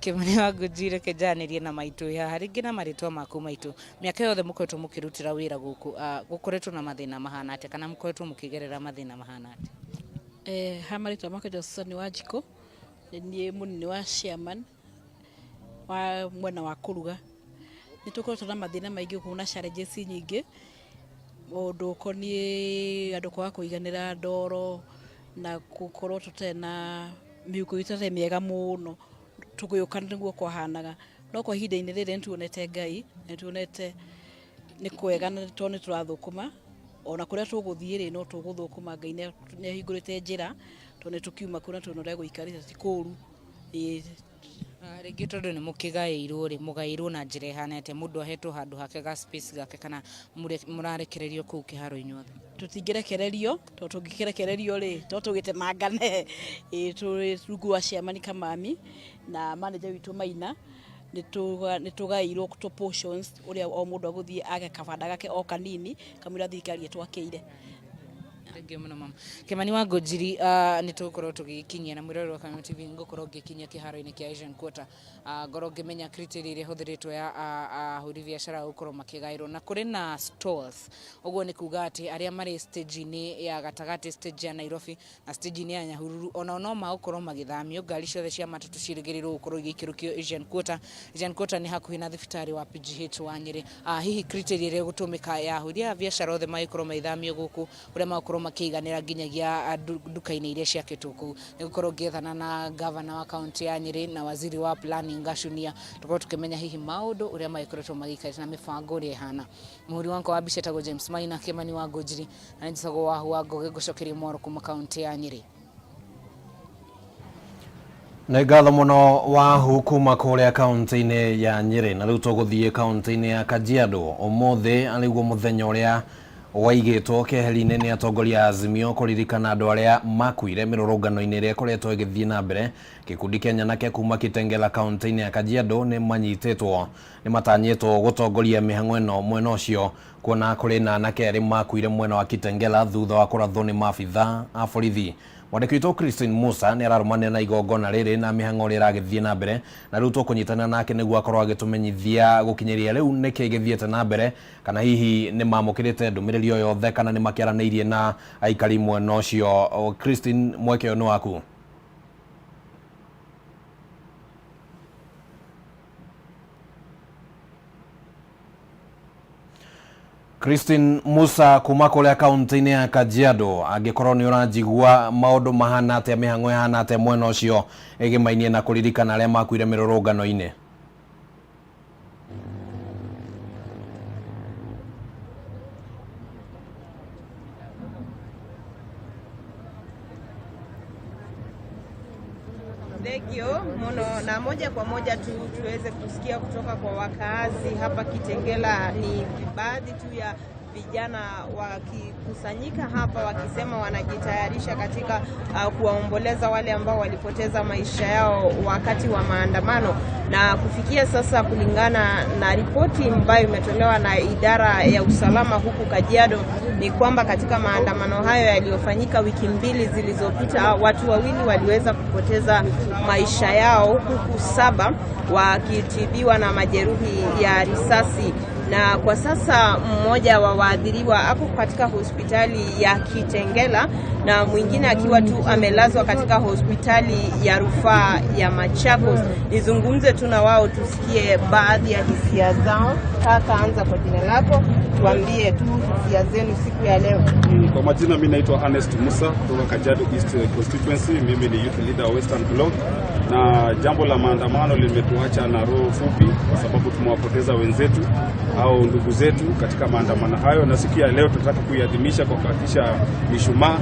[SPEAKER 21] Kĩmani wa Ngũnji, reke njaranĩrie na maitũ haha rĩngĩ na marĩtwa maku maitũ. Mĩaka yothe mũkoretwo mũkĩrutĩra wĩra gũkũ, gũkoretwo na mathĩna mahana atĩa kana mũkoretwo mũkĩgerera mathĩna mahana atĩa?
[SPEAKER 23] Ha marĩtwa makwa njĩtagwo Susan Wanjikũ, nĩ niĩ mũnini wa chairman wa mwena wa kũruga. Nĩ tũkoretwo na mathĩna maingĩ gũkũ na challenges nyingĩ, ũndũ ũkoniĩ andũ kwaga kũiganĩra ndoro na gũkorwo tũtarĩ na mĩhuko itũ ĩtarĩ mĩega mũno, tũgĩũka nĩguo kwahanaga. No kwa ihinda-inĩ rĩrĩ nĩ tuonete Ngai, nĩ tuonete nĩ kwega na tondũ nĩ tũrathũkũma, ona kũrĩa tũgũthiĩ rĩ no tũgũthũkũma. Ngai nĩ ahingũrĩte njĩra tondũ nĩ tũkiuma kuo na tuona ũrĩa gũikarĩte ti kũru. Ĩĩ.
[SPEAKER 21] Rĩngĩ tondũ nĩ mũkĩgaĩirwo rĩ, mũgaĩirwo na njĩra ĩhana atĩa? Mũndũ ahetwo handũ hake ga space gake kana mũrarekererio kũu kĩharo inyuothe?
[SPEAKER 23] Tũtingĩrekererio, tondũ tũngĩkĩrekererio rĩ to tũgĩtemangane. Ĩĩ, tũrĩ rungu rwa chairman Kamami na manager witũ Maina, nĩ tũgaĩirwo tũ portions ũrĩa o mũndũ agũthiĩ age kabanda gake o kanini kamũira thirikari ĩtwakĩire.
[SPEAKER 21] Thengiũ mũno mama. Kĩmani wa Ngũnjiri, nĩ tũgũkorwo tũgĩkinyia na mwĩroreri wa Kameme TV ngũkorwo ngĩkinyia kĩharo-inĩ kĩa Asian Quarter, ngorwo ngĩmenya criteria ĩrĩa ĩhũthĩrĩtwo ya ahũri biacara gũkorwo makĩgaĩrwo, na kũrĩ na stalls, ũguo nĩ kuga atĩ arĩa marĩ stage-inĩ ya gatagatĩ, stage ya Nairobi na stage-inĩ ya Nyahururu onao no magũkorwo magĩthamio. Ngari ciothe cia matatũ ciĩrĩgĩrĩirwo gũkorwo igĩikĩrũkio Asian Quarter. Asian Quarter nĩ hakuhĩ na thibitarĩ wa PGH wa Nyĩrĩ. Hihi criteria ĩrĩa ĩgũtũmĩka ya ahũri a biacara othe magĩkorwo magĩthamio gũkũ, ũrĩa magũkorwo makĩiganĩra nginyagia nduka-inĩ iria ciakĩtwo kũu. Nĩ gũkorwo ngĩethana na gavana wa kaunti ya Nyĩrĩ na waziri wa planning Gacunia, tũkorwo tũkĩmenya hihi maũndũ ũrĩa magĩkoretwo magĩikarĩte na mĩbango ũrĩa ĩhana. Mũhũri wakwa wa mbica etagwo James Maina, Kĩmani wa Ngũnjiri, na nĩ njĩtagwo Wahu wa Ngũgĩ, ngũcokeria mwaro kuma kaunti ya Nyĩrĩ.
[SPEAKER 2] Nĩ ngatho mũno Wahu kuma kũrĩa kaunti-inĩ ya Nyĩrĩ. Na rĩu tũgũthiĩ kaunti-inĩ ya Kajiado. Ũmũthĩ arĩguo mũthenya ũrĩa waigĩtwo keheri-inĩ nĩ atongoria a Azimio kũririkana andũ arĩa makuire mĩrũrũngano-inĩ ĩrĩa ĩkoretwo ĩgĩthiĩ na mbere. Gĩkundi kĩa nyanake kuma Kitengela kaunti-inĩ ya Kajiado nĩ manyitĩtwo nĩ matanyĩtwo gũtongoria mĩhang'o ĩno mwena ũcio kuona kũrĩ na anake erĩ makuire mwena wa Kitengela thutha wa kũrathwo nĩ maabitha a borithi. Mwandĩki witũ Christine Musa nĩ ararũmanĩra na igongona rĩrĩ na mĩhang'o ĩrĩa ĩragĩthiĩ na mbere, na rĩu tũkũnyitanĩra nake nĩguo akorwo agĩtũmenyithia gũkinyĩria rĩu nĩkĩ gĩthiĩte na mbere, kana hihi nĩ mamũkĩrĩte ndũmĩrĩri o yothe kana nĩ makĩaranĩirie na aikari mwena ũcio. Christine, mweke ũyũ nĩ waku. Christine Musa kuma kũrĩa kaunti-inĩ ya Kajiado, angĩkorwo nĩ ũranjigua, maũndũ mahana atĩa, mĩhang'o ĩhana atĩa mwena ũcio ĩgĩmainie na kũririkana arĩa makuire mĩrũrũngano-inĩ?
[SPEAKER 1] Thengio muno, na moja kwa moja tu tuweze kusikia kutoka kwa wakaazi hapa Kitengela. Ni baadhi tu ya vijana wakikusanyika hapa wakisema wanajitayarisha katika kuwaomboleza wale ambao walipoteza maisha yao wakati wa maandamano. Na kufikia sasa, kulingana na ripoti ambayo imetolewa na idara ya usalama huku Kajiado, ni kwamba katika maandamano hayo yaliyofanyika wiki mbili zilizopita, watu wawili waliweza kupoteza maisha yao, huku 7 wakitibiwa na majeruhi ya risasi. Na kwa sasa mmoja wa waathiriwa ako katika hospitali ya Kitengela na mwingine akiwa tu amelazwa katika hospitali ya rufaa ya Machakos. Nizungumze tu na wao tusikie baadhi ya hisia zao. Kaka, anza kwa jina lako, tuambie tu hisia zenu siku ya leo.
[SPEAKER 3] Kwa majina mimi naitwa Ernest Musa kutoka Kajiado East Constituency. Mimi ni youth leader wa Western Bloc, na jambo la maandamano limetuacha na roho fupi kwa sababu tumewapoteza wenzetu au ndugu zetu katika maandamano hayo, na siku ya leo tunataka kuiadhimisha kwa kuhakikisha mishumaa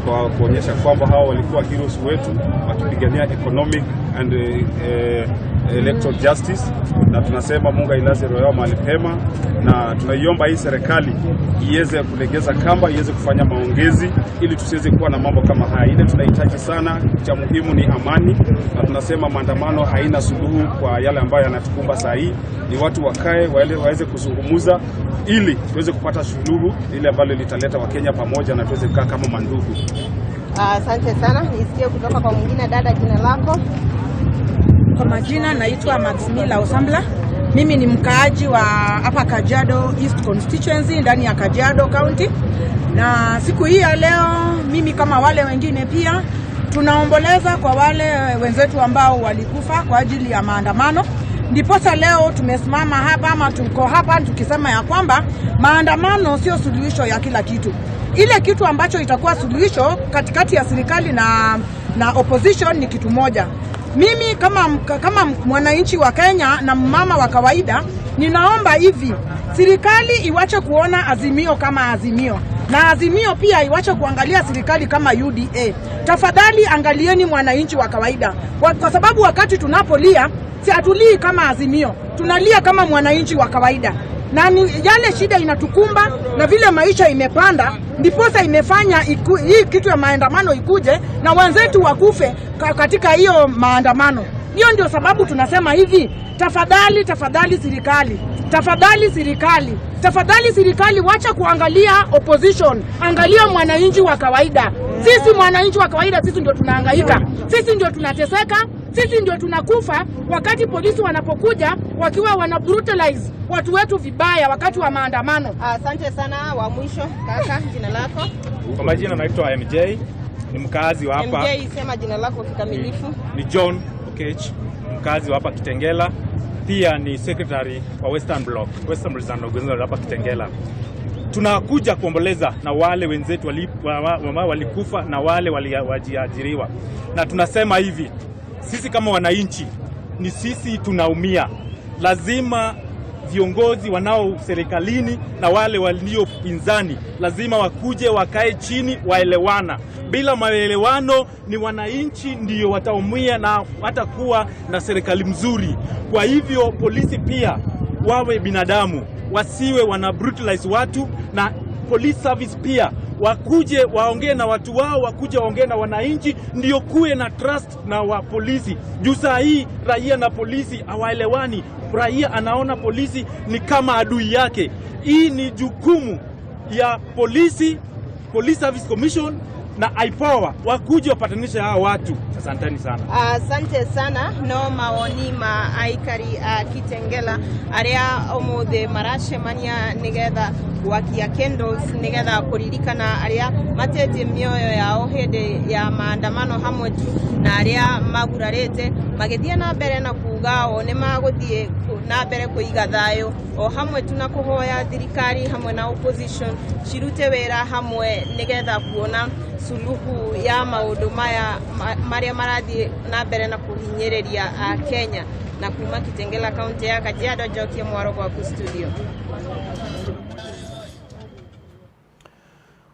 [SPEAKER 3] kwa kuonyesha kwamba hao walikuwa heroes wetu wakipigania economic and electoral justice, na tunasema Mungu ailaze roho yao mahali pema, na tunaiomba hii serikali iweze kulegeza kamba, iweze kufanya maongezi ili tusiweze kuwa na mambo kama haya. Ile tunahitaji sana, cha muhimu ni amani, na tunasema maandamano haina suluhu kwa yale ambayo yanatukumba saa hii. Ni watu wakae waweze kuzungumza ili tuweze kupata suluhu ile ambalo litaleta Wakenya pamoja na tuweze kukaa kama mandugu.
[SPEAKER 1] Asante sana. Nisikie kutoka kwa mwingine. Dada, jina lako?
[SPEAKER 4] Kwa majina naitwa Maximila Osambla. Mimi ni mkaaji wa hapa Kajiado East Constituency ndani ya Kajiado County. Na siku hii ya leo mimi kama wale wengine pia tunaomboleza kwa wale wenzetu ambao walikufa kwa ajili ya maandamano. Ndiposa leo tumesimama hapa ama tuko hapa tukisema ya kwamba maandamano sio suluhisho ya kila kitu. Ile kitu ambacho itakuwa suluhisho katikati ya serikali na opposition ni kitu moja. Mimi kama mwananchi wa Kenya na mama wa kawaida, ninaomba hivi serikali iwache kuona Azimio kama Azimio, na Azimio pia iwache kuangalia serikali kama UDA. Tafadhali angalieni mwananchi wa kawaida, kwa sababu wakati tunapolia si hatulii kama Azimio, tunalia kama mwananchi wa kawaida. Na ni yale shida inatukumba na vile maisha imepanda, ndiposa imefanya hii kitu ya maandamano ikuje na wenzetu wakufe katika hiyo maandamano. Hiyo ndio sababu tunasema hivi, tafadhali, tafadhali serikali, tafadhali serikali, tafadhali serikali, wacha kuangalia opposition, angalia mwananchi wa kawaida. Sisi mwananchi wa kawaida, sisi ndio tunahangaika, sisi ndio tunateseka, sisi ndio tunakufa wakati polisi wanapokuja wakiwa wana brutalize watu wetu vibaya wakati wa maandamano.
[SPEAKER 5] Asante sana. Wa mwisho kaka, jina lako?
[SPEAKER 7] Kwa majina naitwa MJ, ni mkazi wa hapa.
[SPEAKER 5] MJ, sema jina lako kikamilifu.
[SPEAKER 7] Ni John Okech, mkazi wa hapa Kitengela, pia ni secretary wa Western Block, Western Resistance Organization hapa Kitengela. Tunakuja kuomboleza na wale wenzetu walikufa na wale wajiajiriwa, na tunasema hivi, sisi kama wananchi ni sisi tunaumia. Lazima viongozi wanao serikalini na wale walio pinzani lazima wakuje wakae chini waelewana. Bila maelewano ni wananchi ndio wataumia na hatakuwa na serikali mzuri. Kwa hivyo polisi pia wawe binadamu, wasiwe wana brutalize watu, na police service pia wakuje waongee na watu wao, wakuje waongee na wananchi, ndio kuwe na trust na wa polisi. Juu saa hii raia na polisi hawaelewani, raia anaona polisi ni kama adui yake. Hii ni jukumu ya polisi, Police Service Commission na IPOA wakuje wapatanishe hawa watu. Asanteni sana.
[SPEAKER 5] Asante sana. No mawoni ma aikari a Kitengela aria umuthi maracemania nigetha gwakia candles nigetha kuririkana aria matetie mioyo yao hindi ya maandamano hamwe tu na aria magurarite magithie na mbere na kuga o ni maguthie na mbere kuiga thayo o hamwe tu na kuhoya thirikari hamwe na opposition cirute wira hamwe nigetha kuona suluhu ya maundu maya maria marathie na mbere na kuhinyiriria a Kenya. Na kuma Kitengela kaunti ya Kajiado, Njokie Mwaro gwaku studio.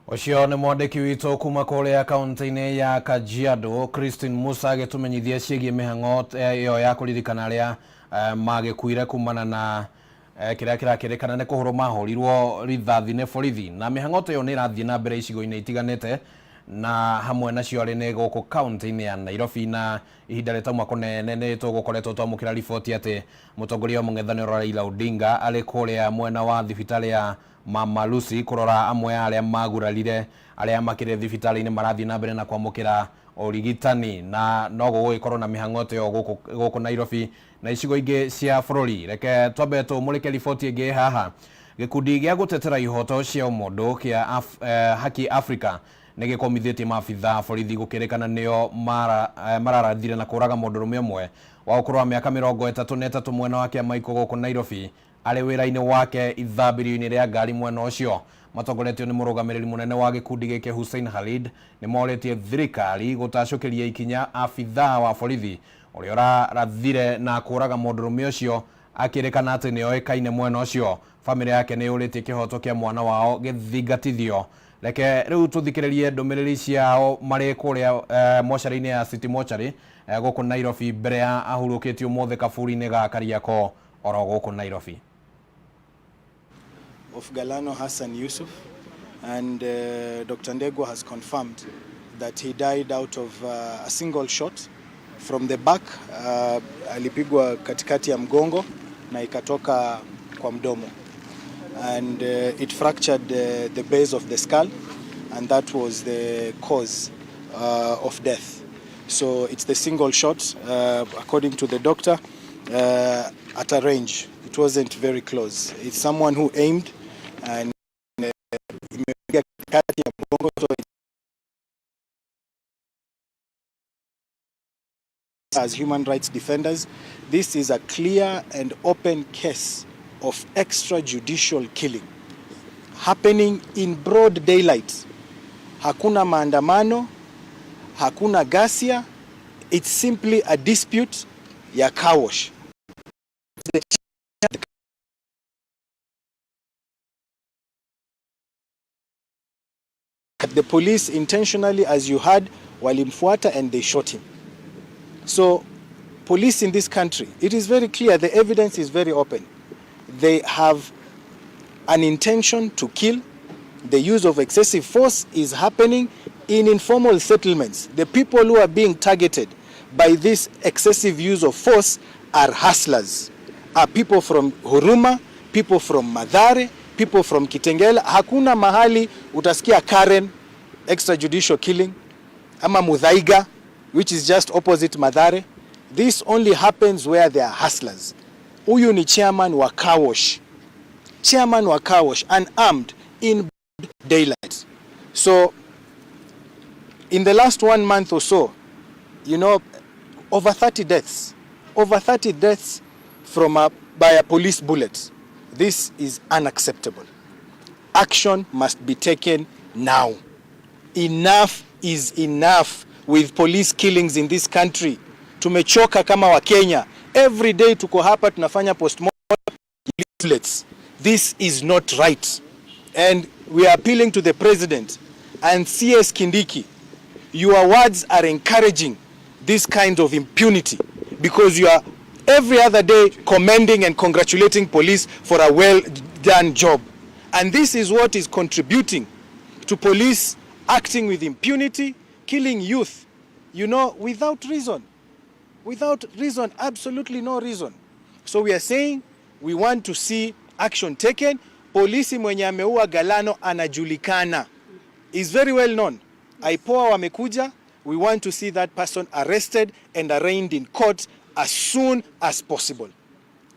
[SPEAKER 2] Ũcio nĩ mwandĩki witũ kuma kũrĩa kaunti-inĩ ya Kajiado, Christine Musa, agĩtũmenyithia ciĩgiĩ mĩhang'o ĩyo ya kũririkana arĩa magĩkuire kumana na kĩrĩa kĩrakĩrĩkana nĩ kũhũrwo mahũrirwo rithathi nĩ borithi. Na mĩhang'o ta ĩyo nĩ ĩrathiĩ na mbere icigo-inĩ itiganĩte, na hamwe nacio arĩ nĩ gũkũ kaunti-inĩ ya Nairobi. Na ihinda rĩtauma kũnene nĩ tũgũkoretwo twamũkĩra riboti atĩ mũtongoria wa mũng'ethanĩro Raila Odinga arĩ kũrĩa mwena wa thibitarĩ ya Mama Lucy kũrora amwe a arĩa magurarire arĩa makĩrĩ thibitarĩ-inĩ marathiĩ na mbere na kwamũkĩra ũrigitani, na no gũgũgĩkorwo na mĩhang'o ta ĩyo gũkũ Nairobi na icigo ingĩ cia bũrũri. Reke twambe tũmũrĩke riboti ĩngĩ haha. Gĩkundi gĩa gũtetera ihoto cia ũmũndũ kĩa Haki Africa nĩ gĩkomithĩtie maabitha borithi gũkĩrĩkana nĩo mararathire na kũraga mũndũrũme ũmwe wa ũkũrũ wa mĩaka 33 mwena wa Kĩamaikũ gũkũ Nairobi arĩ wĩra-inĩ wake ithambĩrio-inĩ rĩa ngari mwena ũcio. Matongoretio nĩ mũrũgamĩrĩri mũnene wa gĩkundi gĩkĩ Hussein Khalid nĩ morĩtie thirikari gũtacũkĩria ikinya abithaa wa borithi ũrĩa ũrarathire na kũraga mũndũrũme ũcio akĩrĩkana atĩ nĩoĩkaine mwena ũcio. Bamĩrĩ yake nĩ yũrĩtie kĩhoto kĩa mwana wao gĩthingatithio. Reke rĩu tũthikĩrĩrie ndũmĩrĩri ciao marĩ kũrĩa mocarĩ-inĩ ya City Mortuary gũkũ Nairobi mbere ya ahurũkĩtio ũmũthĩ kaburi-inĩ ga Kariakoo oro gũkũ Nairobi.
[SPEAKER 8] Of Galano Hassan Yusuf, and Dr. Ndegwa has confirmed that he died out of a single shot from the back. Alipigwa katikati ya mgongo na ikatoka kwa mdomo, and it fractured the base of the skull, and that was the cause of death. So it's the single shot, according to the doctor, at a range. It wasn't very close. It's someone who aimed and imepiga kati ya mgongo, so as human rights defenders, this is a clear and open case of extrajudicial killing happening in broad daylight. Hakuna maandamano, hakuna ghasia. It's simply a dispute ya car wash. The police intentionally, as you heard, walimfuata and they shot him. So police in this country, it is very clear, the evidence is very open. They have an intention to kill. The use of excessive force is happening in informal settlements. The people who are being targeted by this excessive use of force are hustlers, are people from Huruma, people from Mathare, people from Kitengela. Hakuna mahali utasikia Karen extrajudicial killing ama Muthaiga, which is just opposite Mathare. This only happens where there are hustlers. Huyu ni chairman wa car wash, chairman wa car wash, unarmed in daylight. So in the last one month or so, over 30 deaths, over 30 deaths by a police bullet. This is unacceptable. Action must be taken now. Enough is enough with police killings in this country. Tumechoka kama Wakenya. Every day tuko hapa tunafanya postmortem leaflets. This is not right. And we are appealing to the president and CS Kindiki. Your words are encouraging this kind of impunity because you are every other day commending and congratulating police for a well done job. And this is what is contributing to police acting with impunity, killing youth without reason. Without reason, absolutely no reason. So we are saying we want to see action taken. Polisi mwenye ameua Galano anajulikana, is very well known. IPOA wamekuja, we want to see that person arrested and arraigned in court as soon as possible.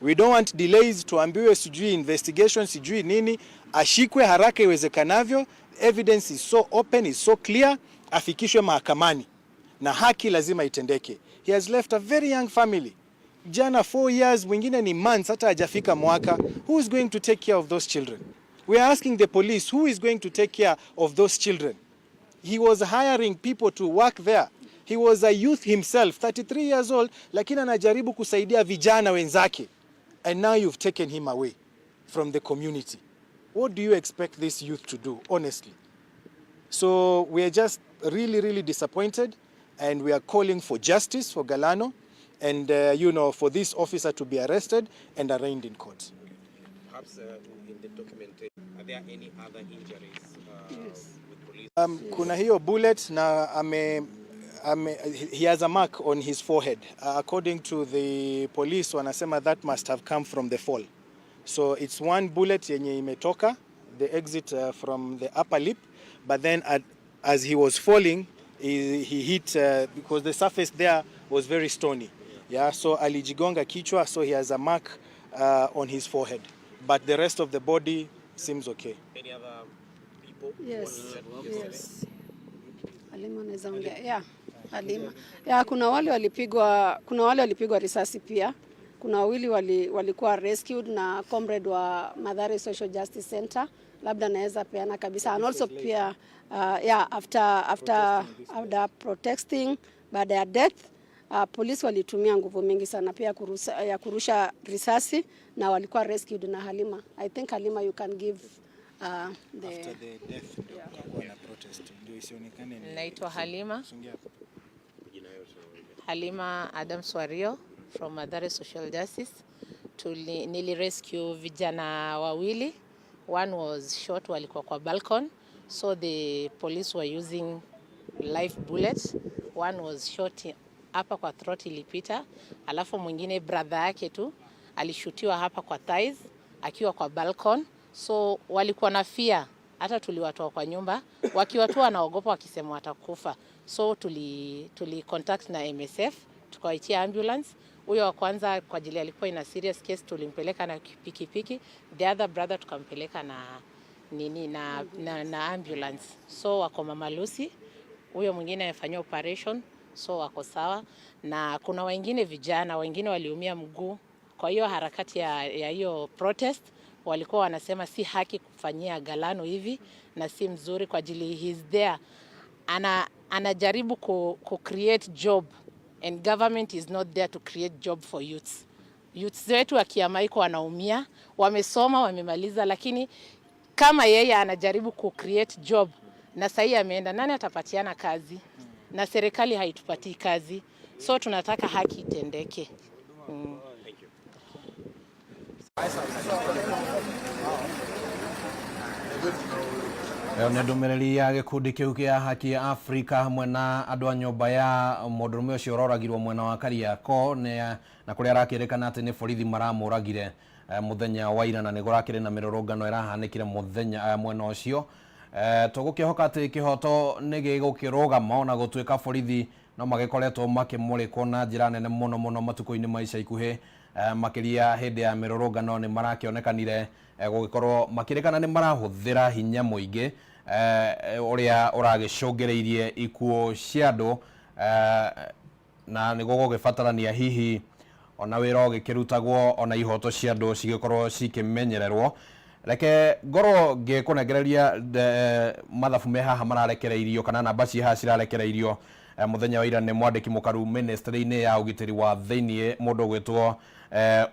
[SPEAKER 8] We don't want delays, tuambiwe sijui investigation sijui nini, ashikwe haraka iwezekanavyo. Evidence is so open, is so clear, afikishwe mahakamani na haki lazima itendeke. He has left a very young family. Jana 4 years, mwingine ni months, hata hajafika mwaka. Who is going to take care of those children? We are asking the police, who is going to take care of those children? He was hiring people to work there. He was a youth himself, 33 years old, lakini anajaribu kusaidia vijana wenzake. And now you've taken him away from the community. What do you expect this youth to do, honestly? So we are just really, really disappointed, and we are calling for justice for Galano and for this officer to be arrested and arraigned in court.
[SPEAKER 6] Perhaps in the documentation, are there any other injuries with police?
[SPEAKER 8] Kuna hiyo bullet na ame, he has a mark on his forehead. According to the police, wanasema that must have come from the fall. So it's one bullet yenye imetoka the exit from the upper lip, but then as he was falling, he hit because the surface there was very stony. Yeah, so alijigonga kichwa, so he has a mark on his forehead. But the rest of the body seems okay.
[SPEAKER 6] Any other people?
[SPEAKER 9] Yes, yes. Halima anaweza ongea. Yeah, Halima. Yeah, kuna wale walipigwa risasi pia. Kuna wawili walikuwa rescued na comrade wa Mathare Social Justice Center. Labda naweza peana kabisa. And also pia yeah, after protesting, baada ya death, polisi walitumia nguvu mingi sana pia ya kurusha risasi na walikuwa rescued na Halima. I think Halima, you can give the
[SPEAKER 8] After the death ndio kukakuwa na protest, ndio isionekane ni
[SPEAKER 10] Naitwa Halima.
[SPEAKER 8] Songea.
[SPEAKER 10] Halima Adams Wario from Mathare Social Justice. Nili rescue vijana wawili. One was shot, walikuwa kwa balcony. So the police were using live bullets. One was shot hapa kwa throat, ilipita. Alafu mwingine, brother yake tu, alishutiwa hapa kwa thighs akiwa kwa balcony. So walikuwa na fear, hata tuliwatoa kwa nyumba wakiwa tu wanaogopa, wakisema watakufa. So tuli contact na MSF, tukawaitia ambulance. Huyo wa kwanza, kwa ajili alikuwa in a serious case, tulimpeleka na pikipiki. The other brother tukampeleka na nini, na ambulance. So wako Mama Lucy, huyo mwingine amefanyiwa operation, so wako sawa. Na kuna wengine, vijana wengine waliumia mguu kwa hiyo harakati ya hiyo protest. Walikuwa wanasema si haki kufanyia Galano hivi na si mzuri kwa ajili he's there anajaribu ku create job and government is not there to create job for youths. Youths wetu wa Kiamaiko wanaumia, wamesoma, wamemaliza, lakini kama yeye anajaribu ku create job na sahii ameenda, nani atapatiana kazi? Na serikali haitupatii kazi, so tunataka haki itendeke.
[SPEAKER 2] Ĩyo nĩ ndũmĩrĩri ya gĩkundi kĩu kĩa Haki ya Afrika hamwe na andũ a nyũmba ya mũndũrũme ũcio ũroragirwo mwena wa Kariakoo na kũrĩa arakĩrĩkana atĩ nĩ borithi maramũragire mũthenya wa ira na nĩ kũrakĩrĩ na mĩrũrũngano ĩrahanĩkire mũthenya mwena ũcio. Tũgũkĩhoka atĩ kĩhoto nĩ gĩgũkĩrũgama ona gũtuĩka borithi no magĩkoretwo makĩmũrĩkwo na njĩra nene mũno mũno matukũ-inĩ ma ica ikuhĩ, makĩria hĩndĩ ya mĩrũrũngano nĩ marakĩonekanire gũgĩkorwo makĩrĩkana nĩ marahũthĩra hinya mũingĩ ũrĩa ũragĩcũngĩrĩirie ikuũ cia andũ, na nĩ gũgũgĩbatarania hihi ona wĩra ũgĩkĩrutagwo ona ihoto cia andũ cigĩkorwo cikĩmenyererwo. Reke ngorwo ngĩkũnengereria mathabu me haha mararekereirio kana namba ciĩ haha cirarekereirio mũthenya wa ira nĩ mwandĩki mũkaru ministry-inĩ ya ũgitĩri wa thĩiniĩ mũndũ ũgwĩtwo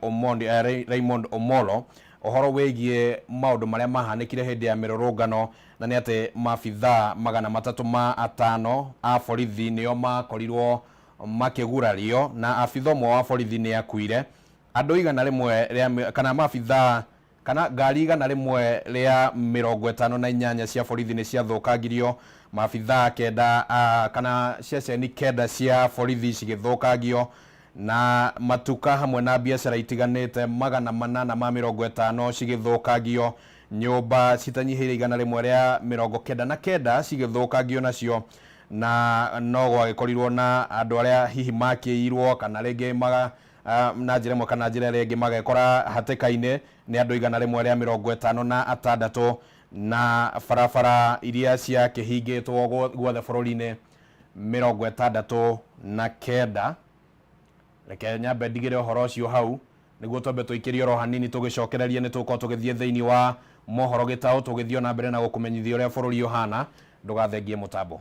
[SPEAKER 2] Omondi, Raymond Omolo ũhoro wĩgiĩ maũndũ marĩa mahanĩkire hĩndĩ ya mĩrũrũngano na nĩ atĩ maabithaa 305 a borithi nĩo makorirwo makĩgurario na abitha ũmwe wa borithi nĩ akuire. Andũ 100 rĩa kana maabithaa kana ngari 158 cia borithi nĩ ciathũkangirio, maabithaa 9 kana ceceni 9 cia borithi cigĩthũkangio na matuka hamwe na biacara itiganĩte 850 cigĩthũkangio, nyũmba citanyihĩire 199 cigĩthũkangio nacio, na no gwagĩkorirwo na andũ arĩa hihi makĩirwo kana rĩngĩ maga na njĩra ĩmwe kana njĩra ĩrĩa ĩngĩ magekora hatĩka-inĩ nĩ andũ 156 na barabara iria ciakĩhingĩtwo guothe bũrũri-inĩ 69. Reke nyambe ndigĩre ũhoro ũcio hau nĩguo twambe tũikĩrie oro hanini tũgĩcokererie nĩ tũgũkorwo tũgĩthiĩ thĩinĩ wa mohoro gĩtaũ tũgĩthiĩ na mbere na gũkũmenyithia ũrĩa bũrũri ũhana. Ndũgathengie mũtambo.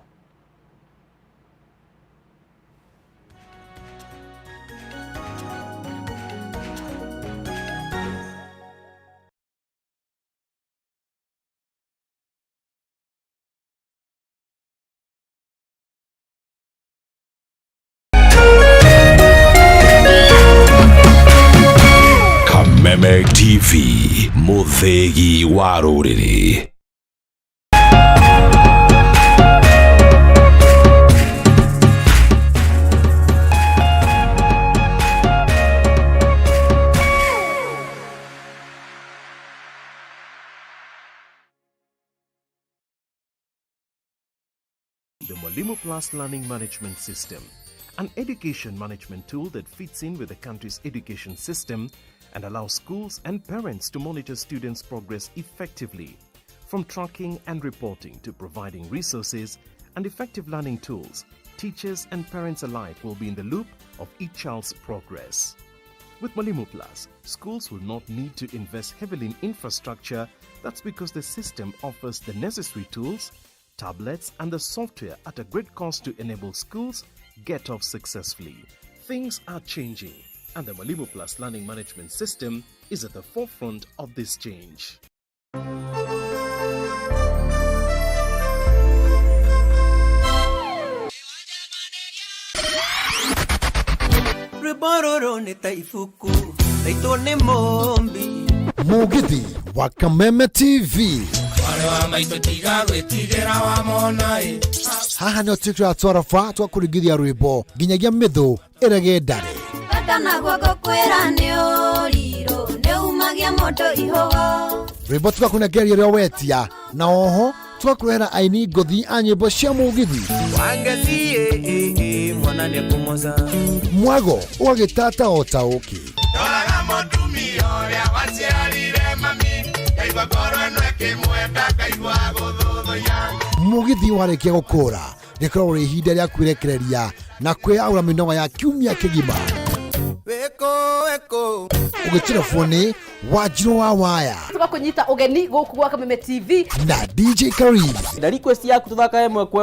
[SPEAKER 15] Kameme TV, mũthĩgi wa rũrĩrĩ.
[SPEAKER 11] The Mwalimu Plus Learning Management System, an education management tool that fits in with the country's education system and allows schools and parents to monitor students' progress effectively. From tracking and reporting to providing resources and effective learning tools, teachers and parents alike will be in the loop of each child's progress. With Mwalimu Plus, schools will not need to invest heavily in infrastructure. That's because the system offers the necessary tools, tablets, and the software at a great cost to enable schools get off successfully. Things are changing, and the Mwalimu Plus Learning Management System is at the forefront of this change.
[SPEAKER 12] Rwĩmbo rũrũ nĩ ta ibuku raitwo nĩ mũmbi.
[SPEAKER 13] Mũgithi wa Kameme TV.
[SPEAKER 24] Mwarĩ wa maitũ tiga gwĩtigĩra wamona ĩ.
[SPEAKER 13] Haha nĩho twĩkĩraga twaraba twakũringithia rwĩmbo nginyagia mĩthũ ĩrege ndare.
[SPEAKER 25] Bata naguo ngũkwĩra nĩ ũrirũ nĩ umagia mũndũ ihũgo.
[SPEAKER 13] Rwĩmbo tũgakũnengeria ũrĩa wetia na oho tũgakũrehera aini ngũthi a nyĩmbo cia mũgithi.
[SPEAKER 12] Wangeci mwana nĩekũmoca.
[SPEAKER 13] Mwago ũgagĩtata o ta ũkĩ.
[SPEAKER 24] Ndoraga mũtumia ũrĩa waciarire mami ngaigua ngoro ĩno ĩkĩmwenda ngaigua gũthũthũya.
[SPEAKER 13] Mũgithi warĩkia gũkũra rĩkoragwo rĩ ihinda rĩa kwĩrekereria na kwĩyaũra mĩnoga ya kiumia kĩgima.
[SPEAKER 12] Wĩkũ wĩkũ.
[SPEAKER 13] Ũgĩtirabwo nĩ Wanjirũ wa Waya
[SPEAKER 26] tũgakũnyita ũgeni gũkũ gwa Kameme TV
[SPEAKER 13] na DJ Karim.
[SPEAKER 27] Na request yaku tũthakae ĩmwe kwa